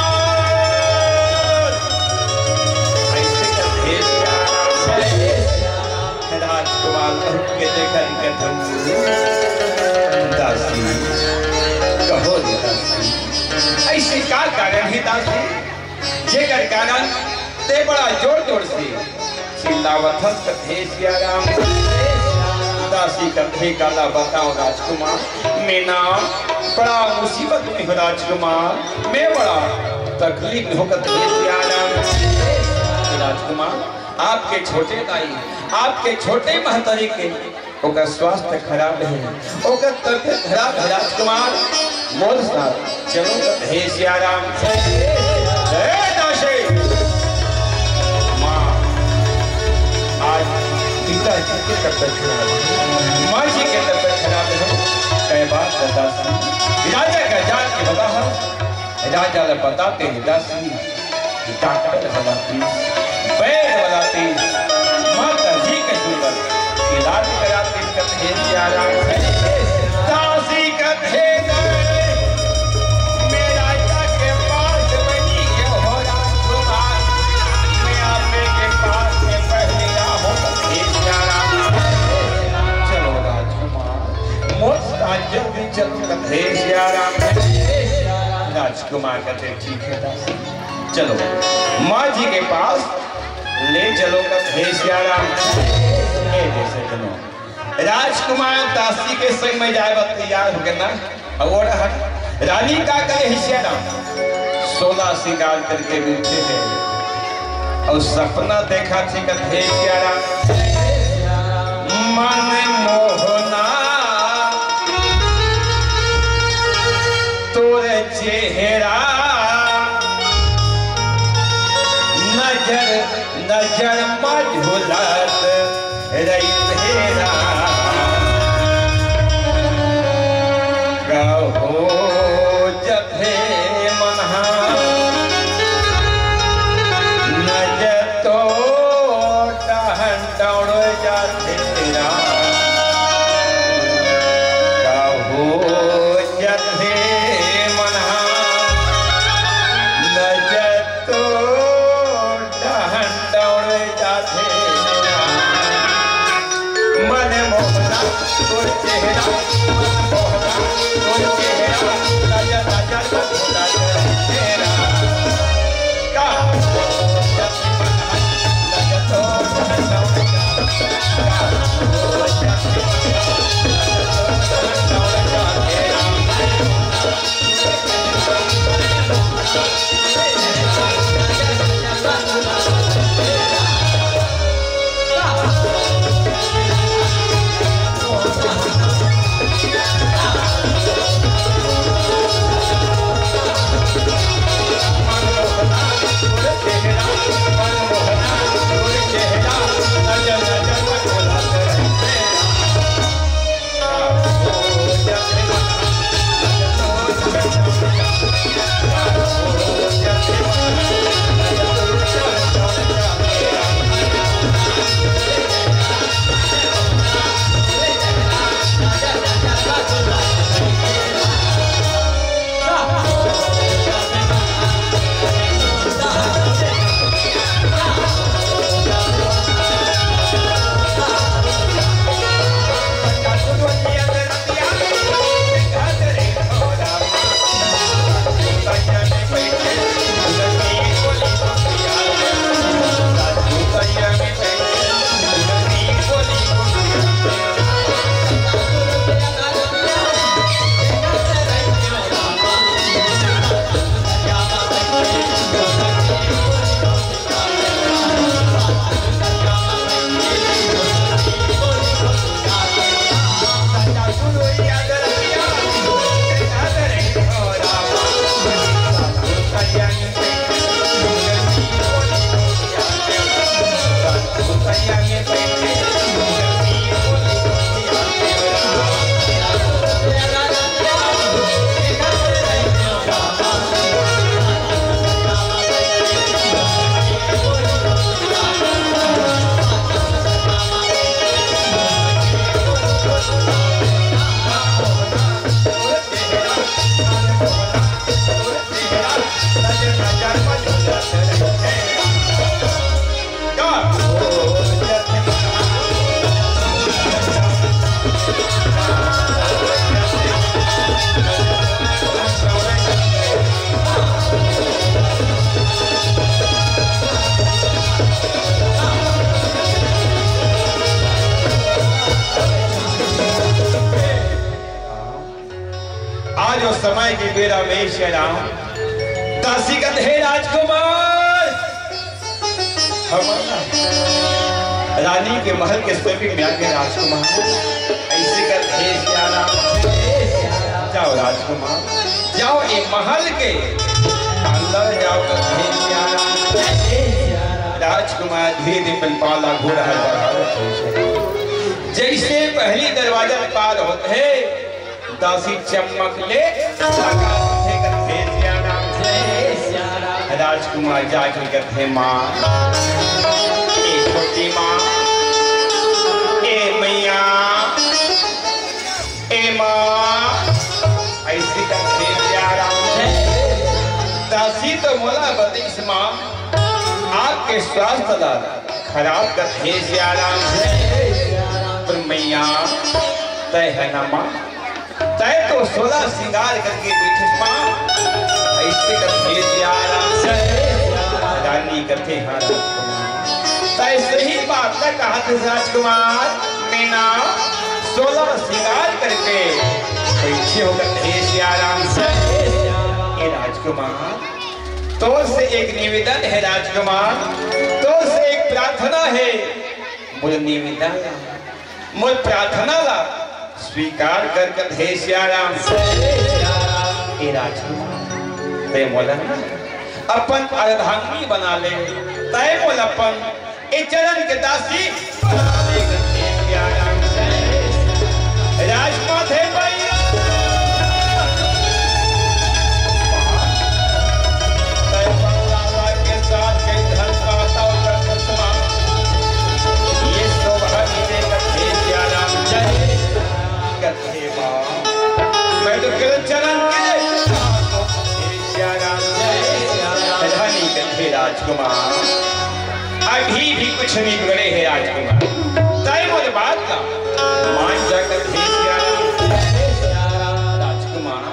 ऐसे कथे सिया राम। राजकुमार कहूँ के देखन के धन दासी। का कारण हे दासी, जेकर कारण ते बड़ा जोर जोर से चिल्लावत हस कथे सियाराम। दासी कथे काला बताओ राजकुमार, मैं ना बड़ा मुसीबत में हूँ राजकुमार, मैं बड़ा तकलीफ में हूँ कथे सियाराम। राजकुमार, आपके छोटे दाई, आपके छोटे महतारी के ओकर स्वास्थ्य खराब हे, ओकर तबियत खराब हे राजकुमार। मोर साथ चलो हे सियाराम। हे दासी, माँ, आज पिताजी के तबियत खराब हे, माँ जी के तबियत खराब हे। कई बात बता, राजा का जान के बता, राजा ला बताते हे दासी, डॉक्टर वाला पीस, वैद वाला पीस, माता जी के सुंदर इलाज कराते कथे सियाराम। दासी कथे नहीं, मैं राजा के पास बनी के हो राजकुमार, मैं आपे के पास में पहले ना हो कथे सियाराम। चलो राजकुमार, मोर साथ जल्दी चलो कथे सियाराम। राजकुमार कथे ठीक हे दासी, चलो माँ जी के पास ले चलो कथे सियाराम। ए दे सजनो, राजकुमार दासी के संग में जाए बर तैयार हो गे ना। अउ वो रहा रानी का करे हे सियाराम, सोलह श्रृंगार करके बैठे हे अउ सपना देखथे कथे सियाराम। मन मोहना तोर चेहरा, नजर नजर मझुलत रहिथे राम। कहो जथे मनहा, नजर तो टहन दौड़ जाथे राम। कहो जथे मनहा, नजर तो टहन दौड़ जाथे राम। मन मोहना तोर चेहरा, मन मोहना तोर चेहरा, राजा राजा तो भुला जाथे राम। रमेश राम। दासी कथे, राजकुमार, हमर रानी के महल के समीप में आके राजकुमार, अइसे कथे, सियाराम, जाओ राजकुमार, जाओ ए महल के अंदर जाओ, कथे, सियाराम। राजकुमार धीरे धीरे अपन पाँव ला घुड़हर बढ़ावत हे। जइसे पहली दरवाजा पार होत हे, दासी चमक ले लगा उठे, कथे, सियाराम। जय सियाराम। राजकुमार जाके कथे, माँ, ए छोटी माँ, ए मैया, ए माँ, अइसे कथे, सियाराम। जय। दासी तो मोला बतिस, माँ, आपके स्वास्थ्य ला खराब कथे, सियाराम। जय सियाराम। पर मैया, तय है ना माँ, तय तो सोलह श्रृंगार करके बैठे माँ, अइसे कथे, सियाराम। जय सियाराम। रानी कथे, हाँ राजकुमार, तय सही बात ला कहत हे राजकुमार, मैं ना सोलह श्रृंगार करके बैठे हों, कथे, सियाराम। जय सियाराम। ए राजकुमार, तोर से एक निवेदन हे राजकुमार, तोर से एक प्रार्थना हे। मोर निवेदन ला, मोर प्रार्थना ला स्वीकार कर, कथे, सियाराम। ए राजकुमार, तय मोला ना अपन अर्धांगिनी बना ले, तय मोला अपन ए चरण के दासी बना ले, कथे, सियाराम। राजमाता हे मैया। तय प्रहलाद के साथ कई धन पाता और चश्मा। ये शोभा जी ने कथे, सियाराम। जय। कथे, माँ, मैं तो केवल चरण के सियाराम। जय सियाराम। रानी कथे, राजकुमार, अभी भी कुछ नहीं बिगड़े हे राजकुमार। तय मोर बात ला मान जा, कथे, सियाराम। राजकुमार,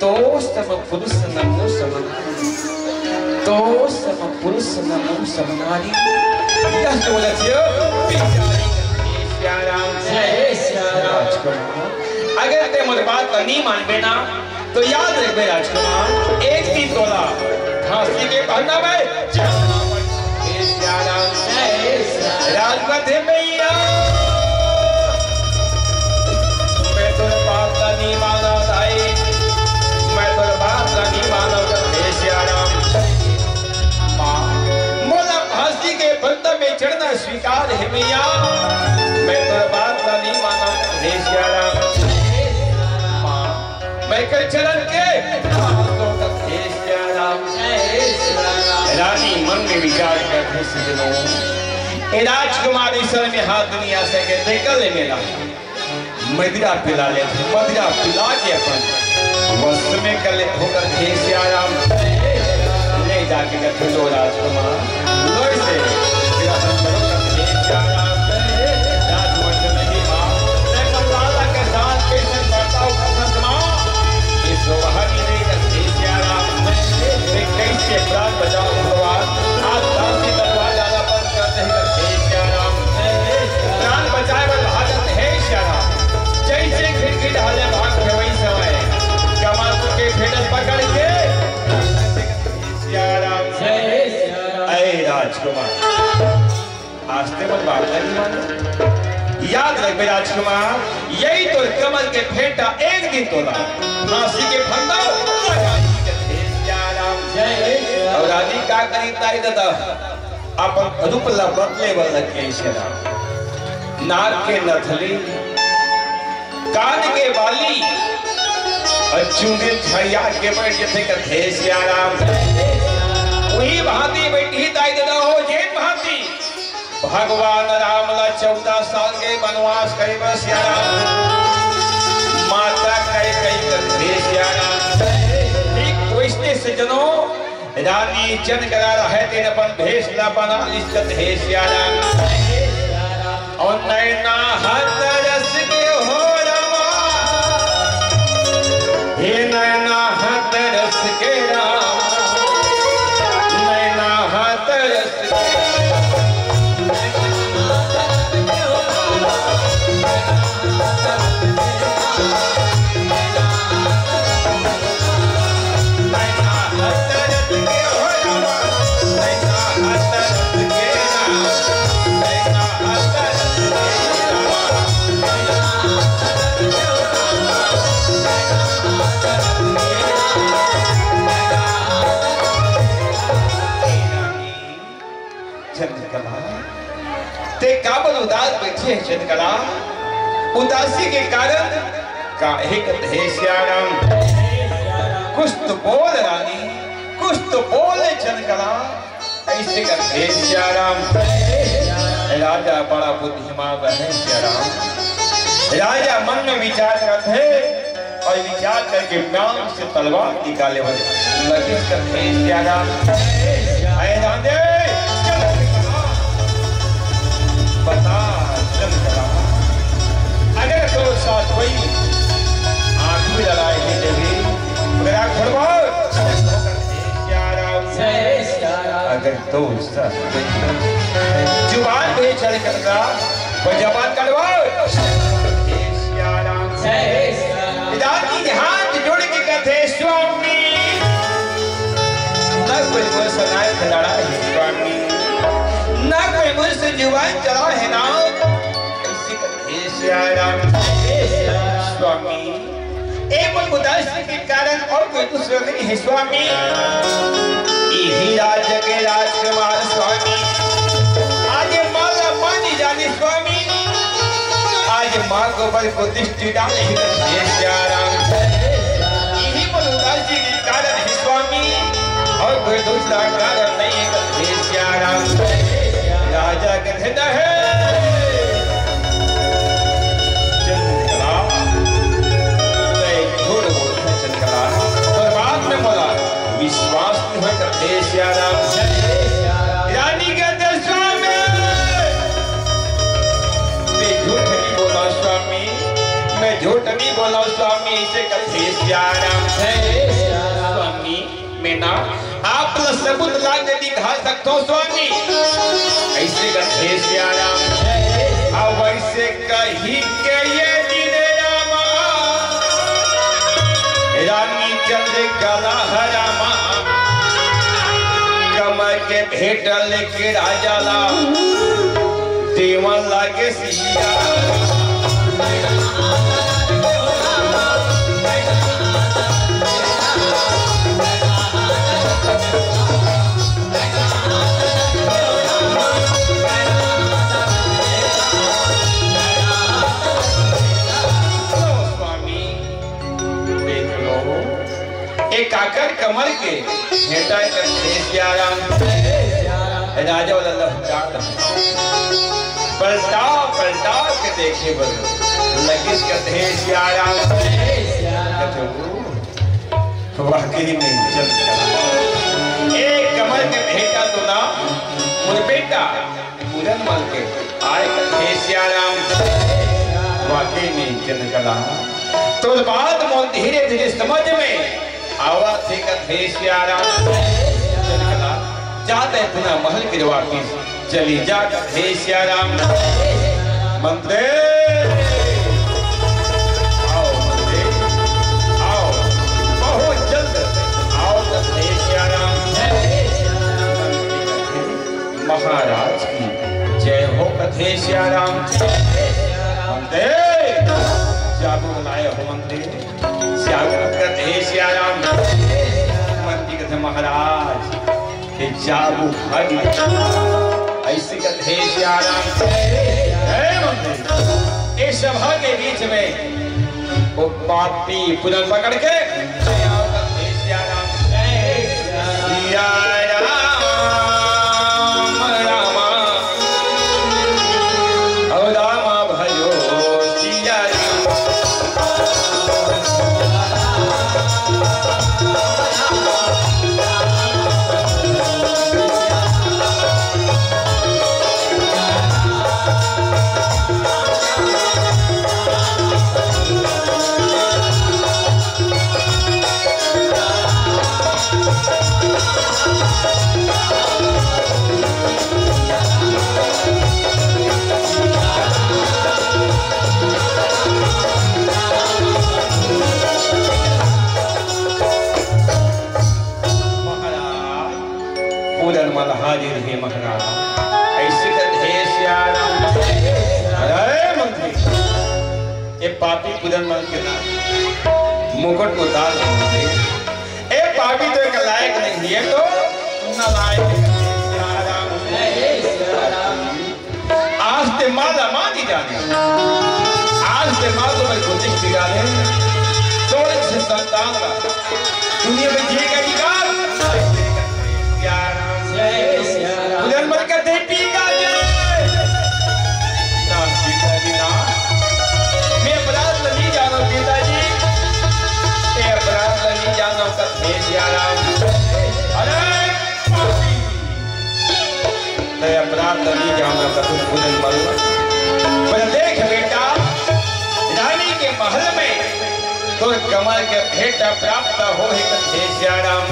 तो सम पुरुष नमो समनारी, तो सम पुरुष नमो समनारी। यह तो बोला थियो, बिचारी कथे, सियाराम। जय सियाराम। राजकुमार, अगर तय मोर बात ला नहीं मानबे ना, तो याद रखबे राजकुमार, एक दिन तोला फांसी के फंदा में चढ़ना पड़ही। जय सियाराम। जय सियाराम। राजमाता हे मैया, मैं तोर बात ला नहीं मानव दाई, मैं तोर बात ला नहीं मानव, कथे, सियाराम। माँ, मोला फांसी के फंदा में चढ़ना स्वीकार हे मैया, मैं तोर बात ला नहीं मानव, कथे, सियाराम। माँ, मैं कर चरण के दास हों, कथे, सियाराम। रानी मन में विचार करथे, सजनो, ए राजकुमार ईश्वर में हाथ दुनिया से के देखल मेला मदिरा पिला ले, मदिरा पिला के अपन वश में कर ले, होकर, कथे, सियाराम। ले जाके कथे, लो राजकुमार, लो इसे, ग्रहण करो, कथे, सियाराम। राजमंडल में भी माँ, मैं मल्लाला के साथ कैसे बर्ताव कर सकता हूँ? इस वहानी में, कथे, सियाराम। मैं कैसे प्राण बचाऊं भगवान? आज दासी दरवाजा ला बंद कर दे, कथे, सियाराम। प्राण बचाए बर भागत हे सियाराम। जइसे खिड़की डाले भाग के वही समय कमल के फेंटल पकड़ के सियाराम। जय सियाराम। ऐ राजकुमार, आज तय मोर बात ला नहीं माने। याद रखबे राजकुमार, यही तो कमल के फेंटा एक दिन तोला फांसी के फंदा लगा दी। जय सियाराम। जय सियाराम। अउ रानी का करी ताई ददा? अपन रूप ला बदले बर लग गे सियाराम। नाक के नथली, कान के बाली अउ चुंदी छड़िया के बैठ जथे, कथे सियाराम। उही भांति बैठही ताई ददा हो, जेन भांति भगवान राम ला चौदह साल के बनवास करे बर सियाराम, माता कैकेयी कथे सियाराम। ठीक वइसने सजनो, रानी जनक ला रहय तेन अपन भेष ला बना लिस, कथे सियाराम। अउ नैना हा तरस गे हो रामा, हे नैना हा तरस गे रामा, नैना हा तरस गे। उदास बैठे हे चंद्रकला, उदासी के कारण का हे कथे सियाराम? कुछ तो बोल रानी, कुछ तो बोल चंद्रकला। अइसे कथे सियाराम। राजा बड़ा बुद्धिमान हे सियाराम। राजा मन में विचार करत हे अउ विचार करके म्यान से तलवार निकाले हवय। लगिस कथे सियाराम। अरे राधे, चल बता, चंद्रकला। अगर तोर साथ कोई आँख में लड़ाई हे देवी, अगर आँख खोलवा, सियाराम। अगर तोर साथ कोई जुबान पे चल करता, वो जबान कड़वा। सियाराम। रानी हाथ जोड़ के कथे, स्वामी, ना कोई मुझसे नायक लड़ा हे स्वामी, ना कोई मुझसे जुबान चला हे ना। अइसे कथे सियाराम। स्वामी, ए मोर उदासी के कारण अउ कोई दूसरा नहीं हे स्वामी। इही राज के राजकुमार स्वामी, आज माला मानी जानी स्वामी, आज माँ गोबर को दृष्टि डाले हे सियाराम। इही मोर उदासी के कारण हे स्वामी, अउ कोई दूसरा कारण नहीं हे सियाराम। राजा कथे नहीं। चंद्रकला, तैं झूठ बोलत हस चंद्रकला, तोर बात में मोला विश्वास नइ होय कथे सियाराम। रानी कथे स्वामी, मैं झूठ नहीं बोला स्वामी, मैं झूठ नहीं बोला स्वामी, अइसे कथे सियाराम। स्वामी, मैं ना आप ला सबूत ला के दिखा सकथों स्वामी। अइसे कथे सियाराम। अब अइसे कहि के ए दिन रामा, रानी चंद्रकला ह रामा, कमर के भेंट लेके राजा ला देवन लागे सियाराम। स्वामी, देख लो, ए काकर कमर के भेंटा कथे सियाराम। राजा वाला लहुटात हे। पलटा पलटा के देखे बर लगिस कथे सियाराम। कथे, वाकई में चंद्रकला, ए कमर के भेंटा तो ना मोर बेटा पूरन मल के आय कथे सियाराम। वाकई में चंद्रकला, तोर बात मोर धीरे धीरे समझ में आवत हे कथे सियाराम। चंद्रकला, जात हे अपना महल के वापिस चली जा कथे सियाराम। मंत्री, आओ मंत्री, आओ, बहुत जल्द आओ कथे सियाराम। महाराज की जय हो कथे सियाराम। मंत्री, जाबू बनाए हो मंत्री। सियाराम कथे सियाराम। मंत्री कथे महाराज, ये जाबू हट। अइसे कथे सियाराम। हे मंत्री, ए सभा के बीच में वो पापी पुनर पकड़ के सियाराम, सियाराम, रामा, ओ रामा भयो सियाराम। महाराज, पूरन मल हाजिर हे महाराज। अइसे कथे सियाराम। अरे मंत्री, ए पापी पूरन मल के ना मुकुट उतार दे। ए पापी तो एक लायक नहीं है, तो नालायक है। सियाराम। आज ते जाने। आज के बाद तो मैं कोशिश बिगाड़े, थोड़े से संतान ला दुनिया में जिए का अधिकार। सिया राम। जय सिया राम। उधर मर कर दे पी का जय। ना सीता जी ना, मैं अपराध नहीं जाना पिताजी, मैं अपराध नहीं जाना कथे सिया राम। अरे पापी। तैं अपराध नहीं जाना कथू खुदन मल। पर देख बेटा, रानी के महल में तोर कमल के भेंट प्राप्त होही कथे सिया राम।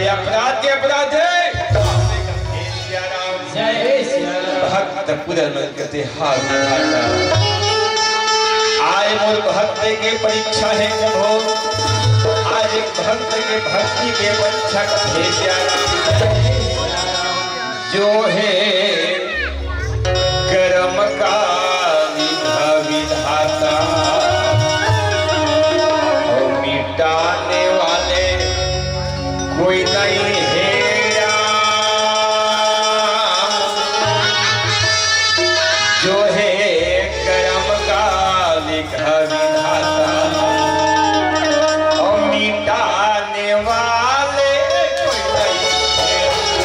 ये अपराध के अपराध हे। भक्त पूजन मन कथे हाथ उठाता। आय मोर भक्त के परीक्षा हे प्रभु, आज एक भक्त के भक्ति के परीक्षा कथे सिया राम। जो हे कर्म का विघा विधाता, और मिटाने वाले कोई नहीं हे राम। जो हे कर्म का विघा विधाता, और मिटाने वाले कोई नहीं हे राम।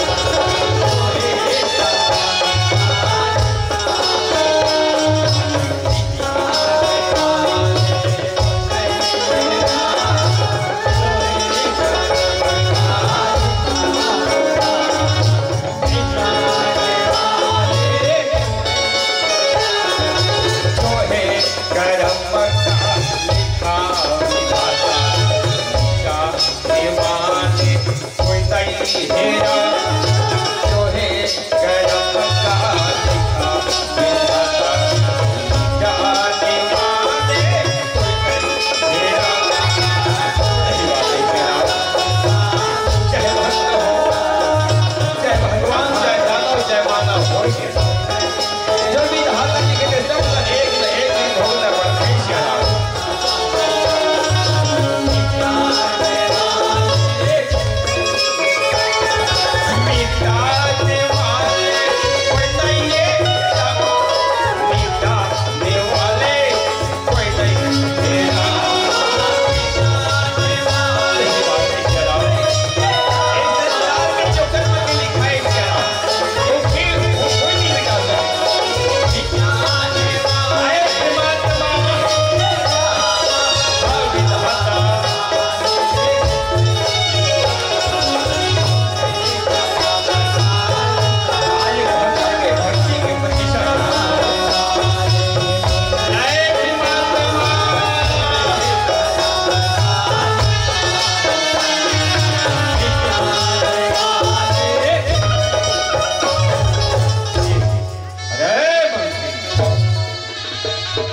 अरे बंसी,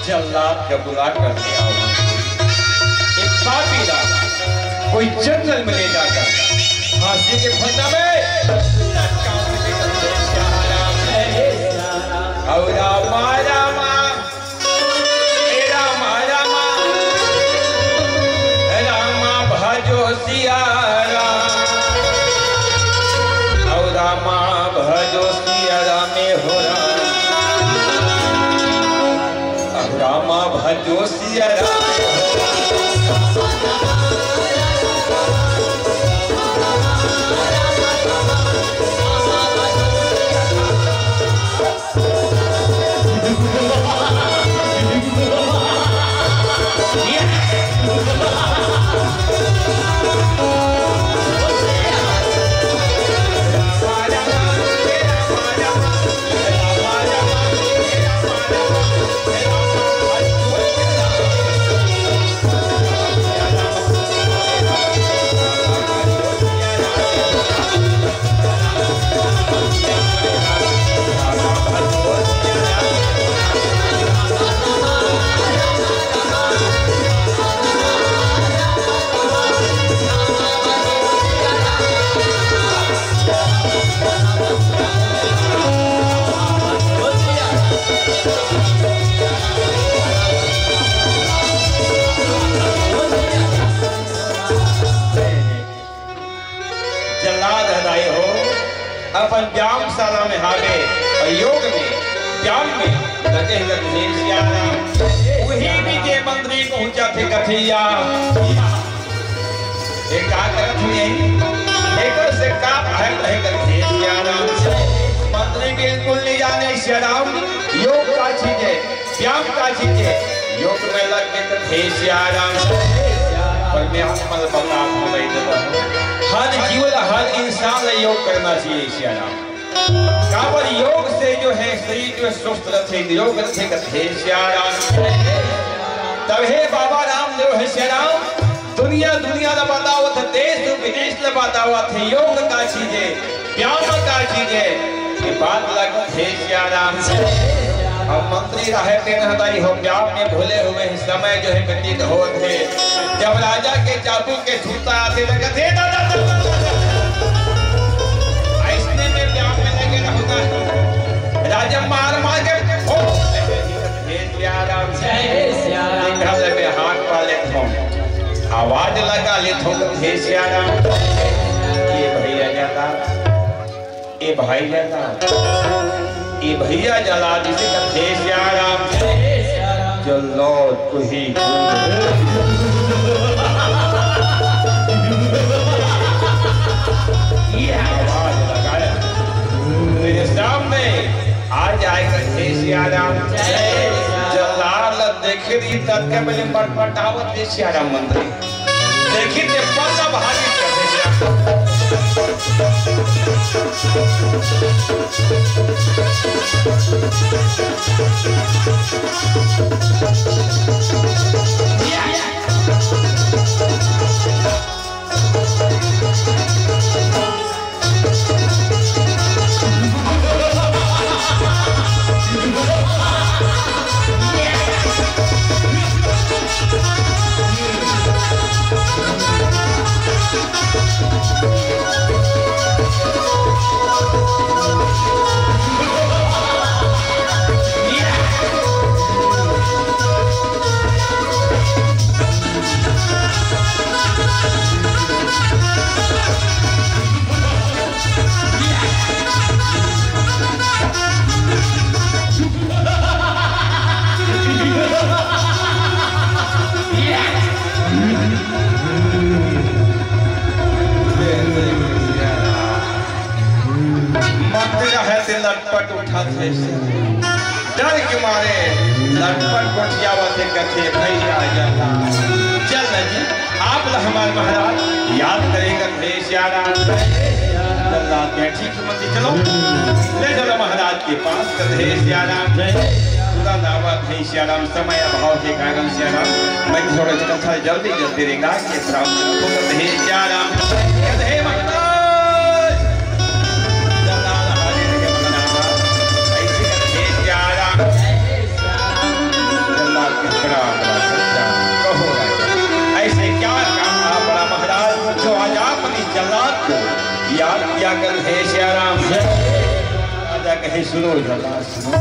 जल्लाद का बुला कर ले आओ। एक पापी ला कोई जंगल में ले जाकर फांसी के फंदा में लटका दे। और रामा रामा, ए रामा रामा, रामा भजो सिया राम। और रामा भजो सिया राम हो राम। और रामा भजो सिया राम हो राम। जल्लाद हदाई हो, अपन व्यायामशाला में हावे और योग में, व्यायाम में लगे हे कथे सिया राम। उही बीच ए मंत्री पहुंचथे कथे या, ए का करत हे? एकर से का फायदा हे कथे सिया राम। मंत्री बिल्कुल नहीं जाने सिया राम, योग का चीज हे, व्यायाम का चीज हे। योग में लग के कथे सिया राम, पर मैं आप मन ल बता दूं भाई दादा, हर जीव ल, हर इंसान ल योग करना चाहिए सिया राम। काबर योग से जो हे शरीर जो हे स्वस्थ रथे, निरोग रथे, कथे सिया राम। तभे बाबा रामदेव हे सिया राम, दुनिया, दुनिया ल बतावत हे, देश विदेश ल बतावत हे, योग का चीज हे, व्यायाम का चीज हे, ये बात ल कथे सिया राम। अब मंत्री रहे तेन हदाई हो, व्यायाम में भूले हुए हैं, समय जो हे व्यतीत होत हे। जब राजा के चाबुक के सूता आथे त कथे, "दा, दा, दा।" अइसने में व्यायाम में लगे रहो ना। राजा मार मार के ठोक देथे, "हे सिया राम।" जय सिया राम। निकाल ले, मैं हाथ पा लेत हूँ, आवाज लगा लेत हूँ, "हे सिया राम।" ये भैया जाता, ए भाई जाता, ए भैया जल्लाद जी से कथे सिया राम, जल्लाद को ही ये आवाज लगाया। मेरे सामने आ जाए कथे सिया राम। जल्लाद ल देखे रही तब के पहले पटपटावत हे सिया राम मंत्री। देखी ते पल्ला भारी कर दे। मंत्री रहे ते लटपट उठत हे। डर के मारे लटपट गोठियावत हे, कथे, "भैया जाता, चल ना जी, आप ल हमार महाराज याद करे," कथे सिया राम। जल्लाद बैठी मंत्री, चलो, ले चलो महाराज के पास, कथे सिया राम। तुरंत आवत हे सिया राम, समय अभाव के कारण सिया राम, मैं थोड़ा कथा जल्दी जल्दी रेंगा के श्रावण को कथे सिया राम, कथे महाराज, जल्लाद हाजिर है महाराज, ऐसे कथे सिया राम। जल्लाद के बड़ा, बड़ा सच्चा, कहो राजा, ऐसे क्या काम था बड़ा महाराज, जो आज आपने जल्लाद को याद किया कथे सिया राम। राजा कहे, "सुनो जल्लाद, सुनो,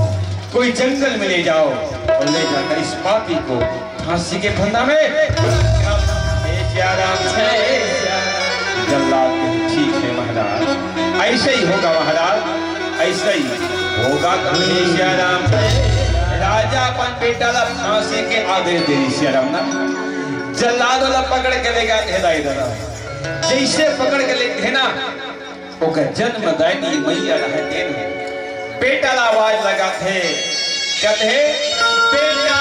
कोई जंगल में ले जाओ और ले जाकर इस पापी को फांसी के फंदा में।" हे सिया राम, हे सिया राम। जल्लाद कहे, "ठीक है महाराज, ऐसे ही होगा महाराज, ऐसे ही होगा।" कथे सिया राम। राजा अपन बेटा ला फांसी के आदेश दे सिया राम ना। जल्लाद वाला पकड़ के लेगा, हे दाई दादा, जैसे पकड़ के लेथे ना, ओकर जन्मदायिनी मइया रहय तेन बेटा ला आवाज लगाथे, कथे, "बेटा,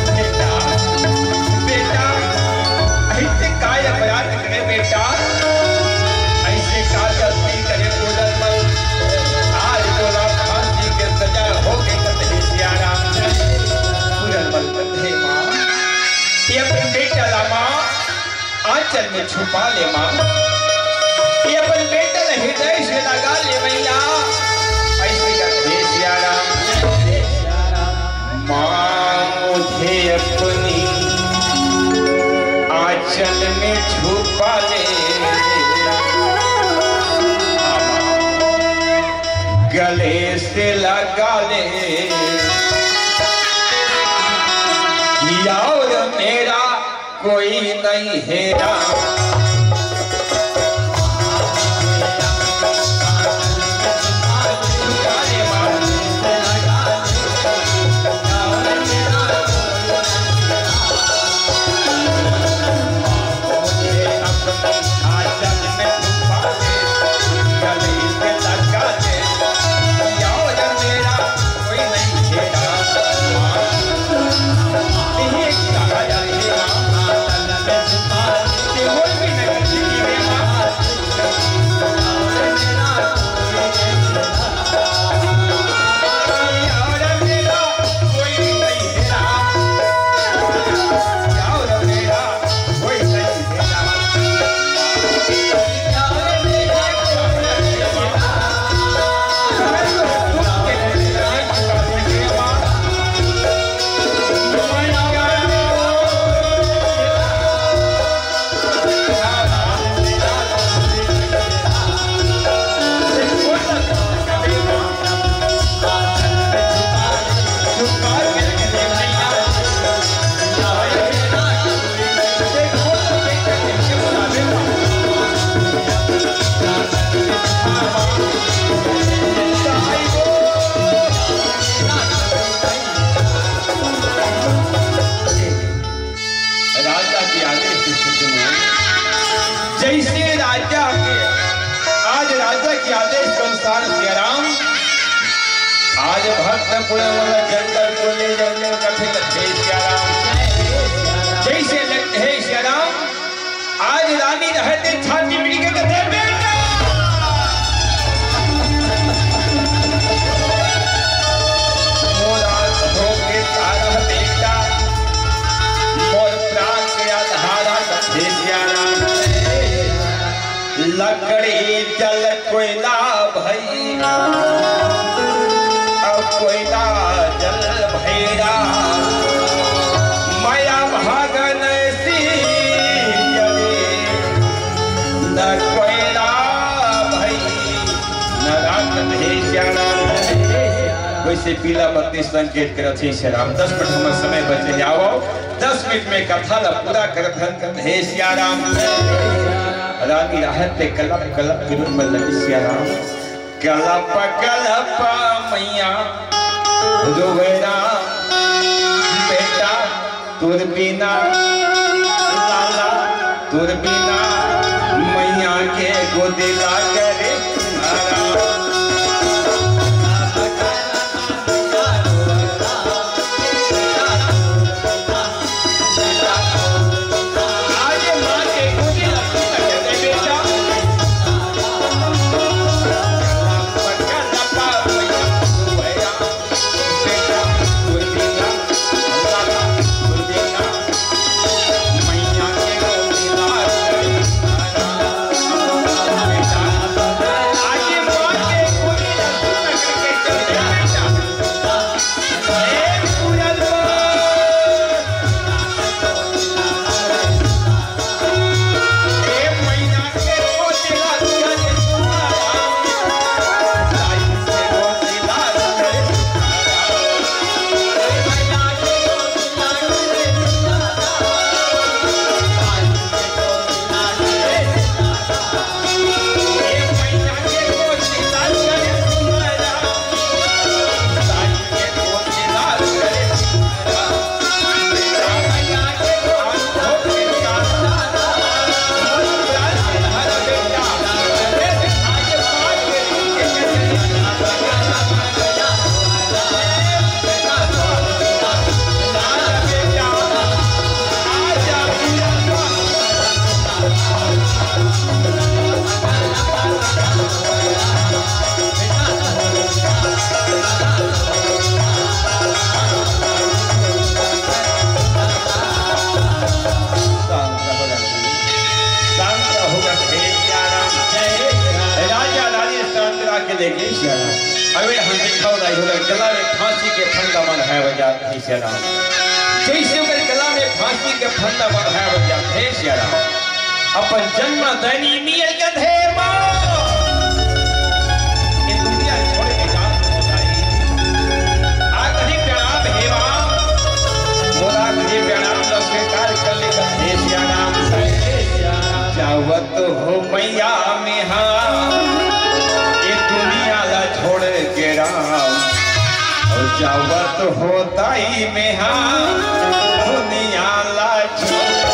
बेटा, बेटा, अइसे काय अपराध करे बेटा, अइसे का गलती करे बोलत मत, आज तोला फांसी के सजा होगे," कथे सिया राम। पूरन बल कथे, "माँ, ये अपन बेटा ला माँ, आंचल में छुपा ले माँ, ये अपन बेटा ला हृदय से लगा ले मैया।" अइसे कथे सिया राम, "माँ मुझे अपनी आंचल में छुपा ले, गले से लगा ले, और मेरा कोई नहीं है राम।" आदेश के अनुसार सियाराम आज भक्त पुर वाला जंगल को ले जाने कथे कथे सियाराम। जैसे लगते है सियाराम, आज रानी रहते छाती मिल के कथे, "बेटा, मोर आज होके तारा बेटा, मोर प्राण के आधारा कथे सियाराम।" लकड़ी जल कोयला भई, अब कोयला जल भैरा, मया भागन सी जले, न कोयला भई, न रात भे जाना। वैसे पीला बत्ती संकेत करत हे सियाराम, दस मिनट हमर समय बचे हे, आवव, दस मिनट में कथा ला पूरा करत हन, कथे हे सियाराम। रानी रहत ते कलप कलप के रूप में लगी सियाराम। कलप कलप मैया रोवे राम, बेटा तोर बिना, लाला तोर बिना, मैया के गोदी लागे रे। शांत रहो रानी, शांत रहो रानी। राजा रानी शांत रह के देखे सियाराम। अबे हम दिखाओ नहीं होगा, गला में फांसी के फंदा बंधाया बजा हे सियाराम। जैसे ओकर गला में फांसी के फंदा बंधाया बजा हे सियाराम। अपन जन्म दायनी मियल के धे माँ। ये दुनिया छोड़ के जान हो जाई। आखिरी प्रणाम हे माँ। मोर आखिरी प्रणाम ला स्वीकार कर ले हे सियाराम। जावत हो मैया मेहा, ये दुनिया ला छोड़ के राम। और जावत हो दाई मेहा, दुनिया ला छोड़।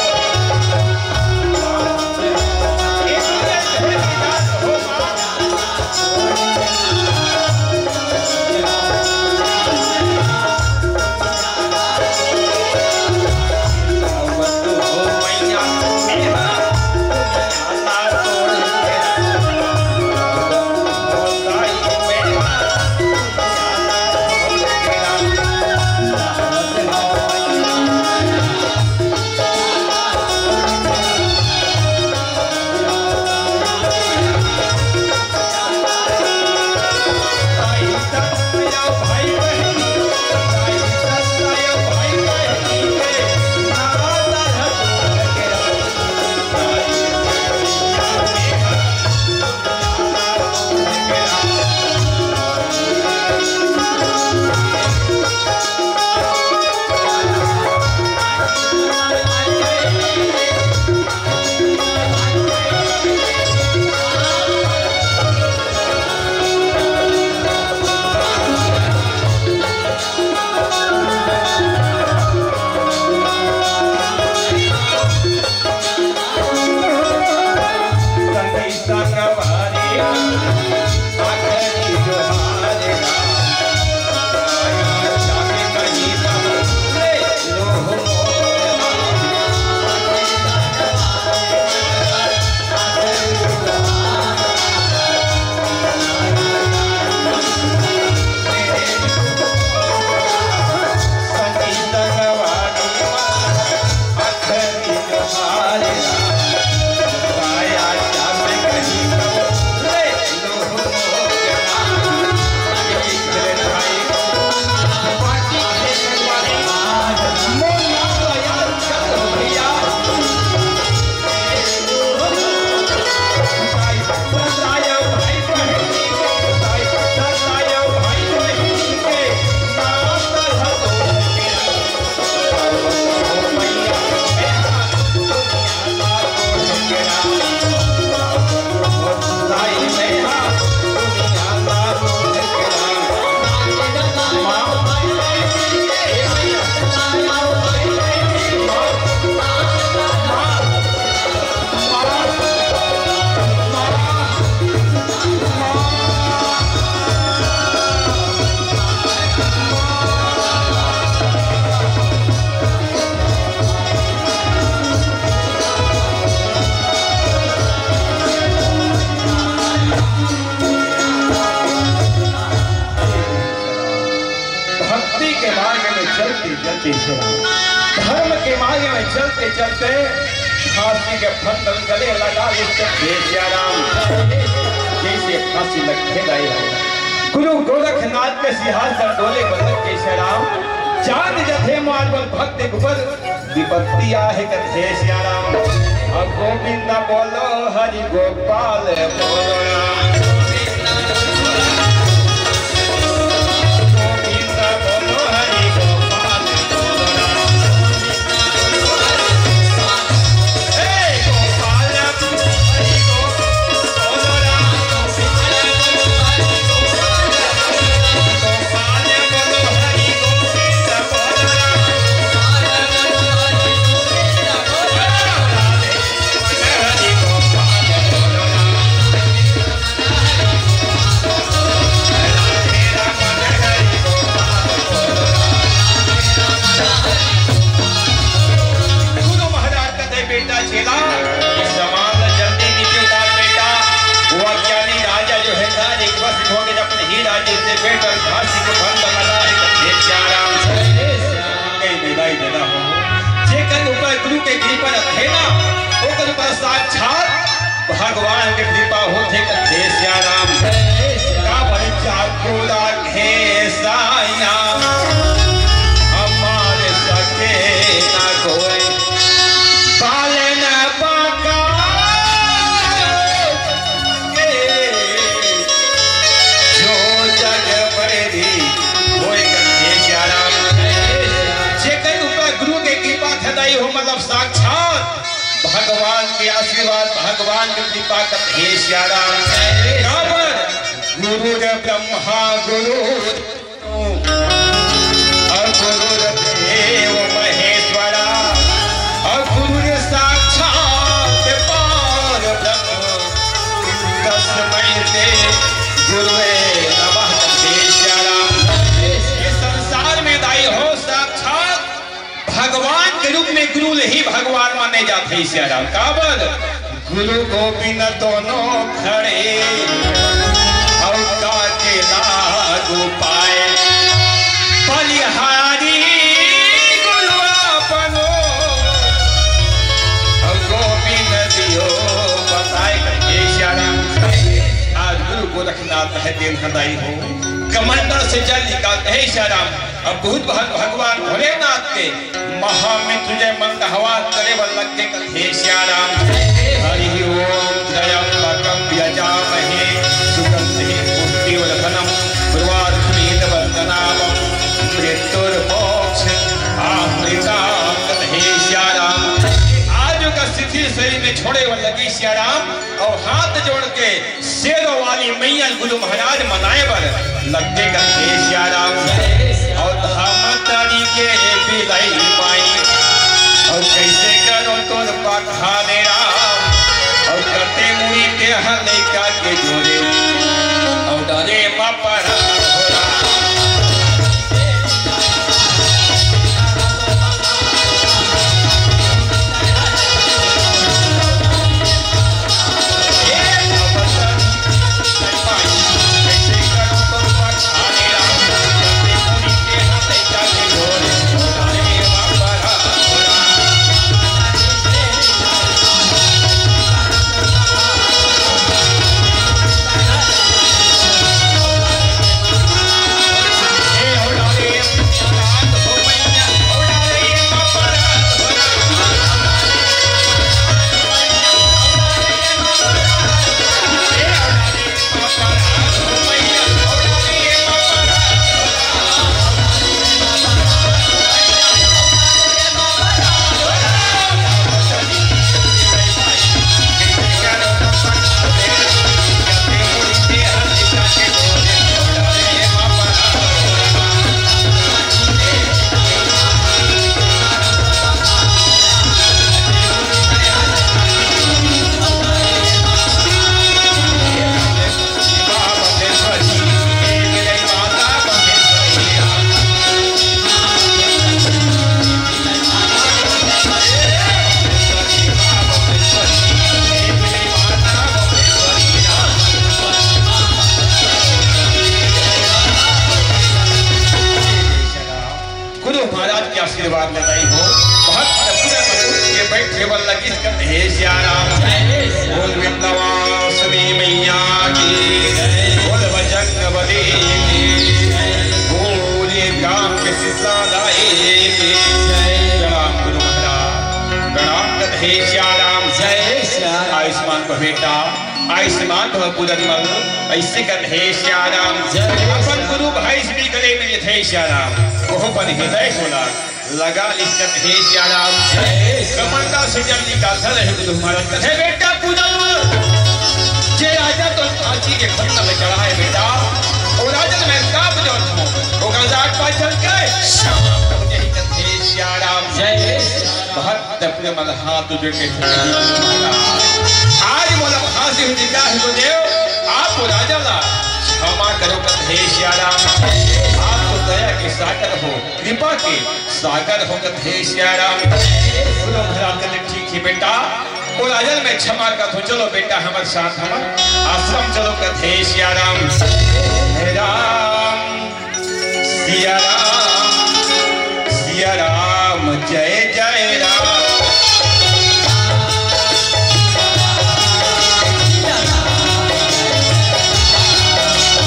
चलते चलते फांसी के फंदल गले लगा लेते हे सियाराम, जैसे फांसी लगे दाई हो। गुरु गोरखनाथ के सिंहासन डोले बलक के सियाराम, चांद जथे मार्बल भक्त ऊपर विपत्ति आहे कथे सियाराम। अब गोविंद बोलो हरि गोपाल बोलो राम। गोविंद बोलो हरि गोपाल बोलो राम। हे गोपाल हरि गोपाल बोलो राम। गुरु महाराज का दे बेटा चेला, इस जमाल जल्दी नीचे उतार बेटा। वो अज्ञानी राजा जो है था, एक बस खो के अपने ही राज्य से बेटा फांसी को बंद बना है, तो हे सियाराम। कहीं विदाई देना हो। जेकर ऊपर गुरु के कृपा रहे ना, ओकर ऊपर साक्षात भगवान के कृपा होथे कथे सियाराम। काबर चाकू राखे साया, हमार सके ना कोई। पाले न पाका के, जो जग बैरी होय कथे सियाराम। जेकर ऊपर गुरु के कृपा खदाई हो, मतलब साक्षात भगवान के आशीर्वाद, भगवान के कृपा कथे सियाराम। काबर गुरु रे ब्रह्मा गुरु और गुरु रे देव महेश्वरा और गुरु रे साक्षात पार ब्रह्म तस्मै ते गुरुवे नमः कथे सियाराम। ये संसार में दाई हो साक्षात भगवान के रूप में गुरु ले ही भगवान माने जाथे सियाराम। काबर गुरु गोविंद दोनों खड़े, और काके लागू पाए। बलिहारी गुरु आपनो, और गोविंद दियो बताए। हे सियाराम, आज गुरु गोरखनाथ है दिन हदाई हो, कमंडल से जल निकाल। हे सियाराम, अब बहुत भग-, भगवान भोलेनाथ के महामृत्युंजय मंत्र हवा करे बर लग के कथे सियाराम। हरि ओम त्र्यंबकम यजामहे सुगंधिं पुष्टिवर्धनम उर्वारुकमेव वंदनाम मृत्युर्मोक्ष अमृतम कथे सियाराम। आज का शिथिल शरीर में छोड़े बर लगी सियाराम और हाथ जोड़ के शेरों वाली मैया गुरु महाराज मनाए बर लग के कथे सियाराम। और धाम तरी के बिलाई माई, और कैसे करो तोर पखाने राम, और कते मुड़ी के हले का के जोरे, और डरे मा परा हो राम। आयुष्मान भव बेटा, आयुष्मान भव पूरन मल। ऐसे कथे सियाराम। जय। अपन गुरु भाई से भी गले मिले थे सियाराम। ओह पर हृदय होला लगा लिखत हे सियाराम। जय। कमंडा से जल निकालता रहे गुरु महाराज। कथे बेटा पूरन मल, जे राजा तो फांसी के फंदा में चढ़ा है बेटा, वो राजा मैं कांप जाऊं, वो गंजाट पा चल के श्याम हो जाई। कथे सियाराम। जय। बहुत तब के मन हाथ जोड़ के, आज मोला फांसी हुई निकाह गुरुदेव, आप राजा ला क्षमा करो। कथे सियाराम। आप तो दया के सागर हो, कृपा के सागर हो। कथे सियाराम। गुरु महाराज कथे ठीक है बेटा, वो राजा मैं क्षमा कर दूं, चलो बेटा हमारे साथ हमारे आश्रम चलो। कथे सियाराम। हे राम सिया राम, सिया राम, जय जय राम।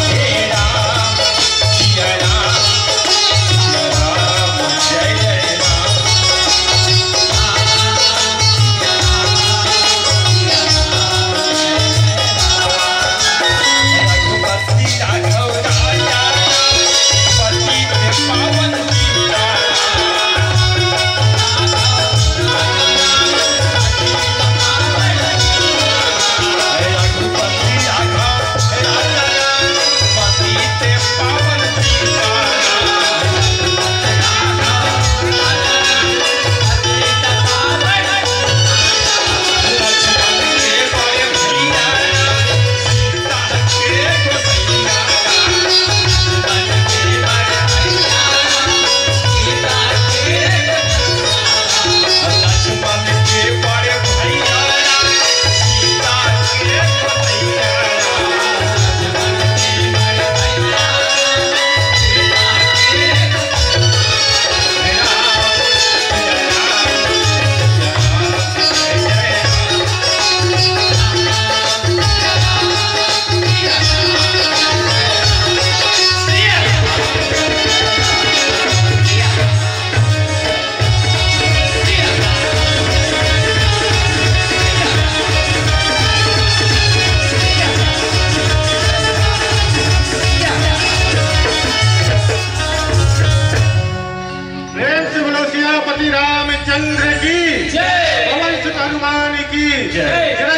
हे राम, सिया राम, सिया राम, जय जय राम। प्रेम से बोलो सियापति रामचंद्र की जय। पवन सुत हनुमान की जय।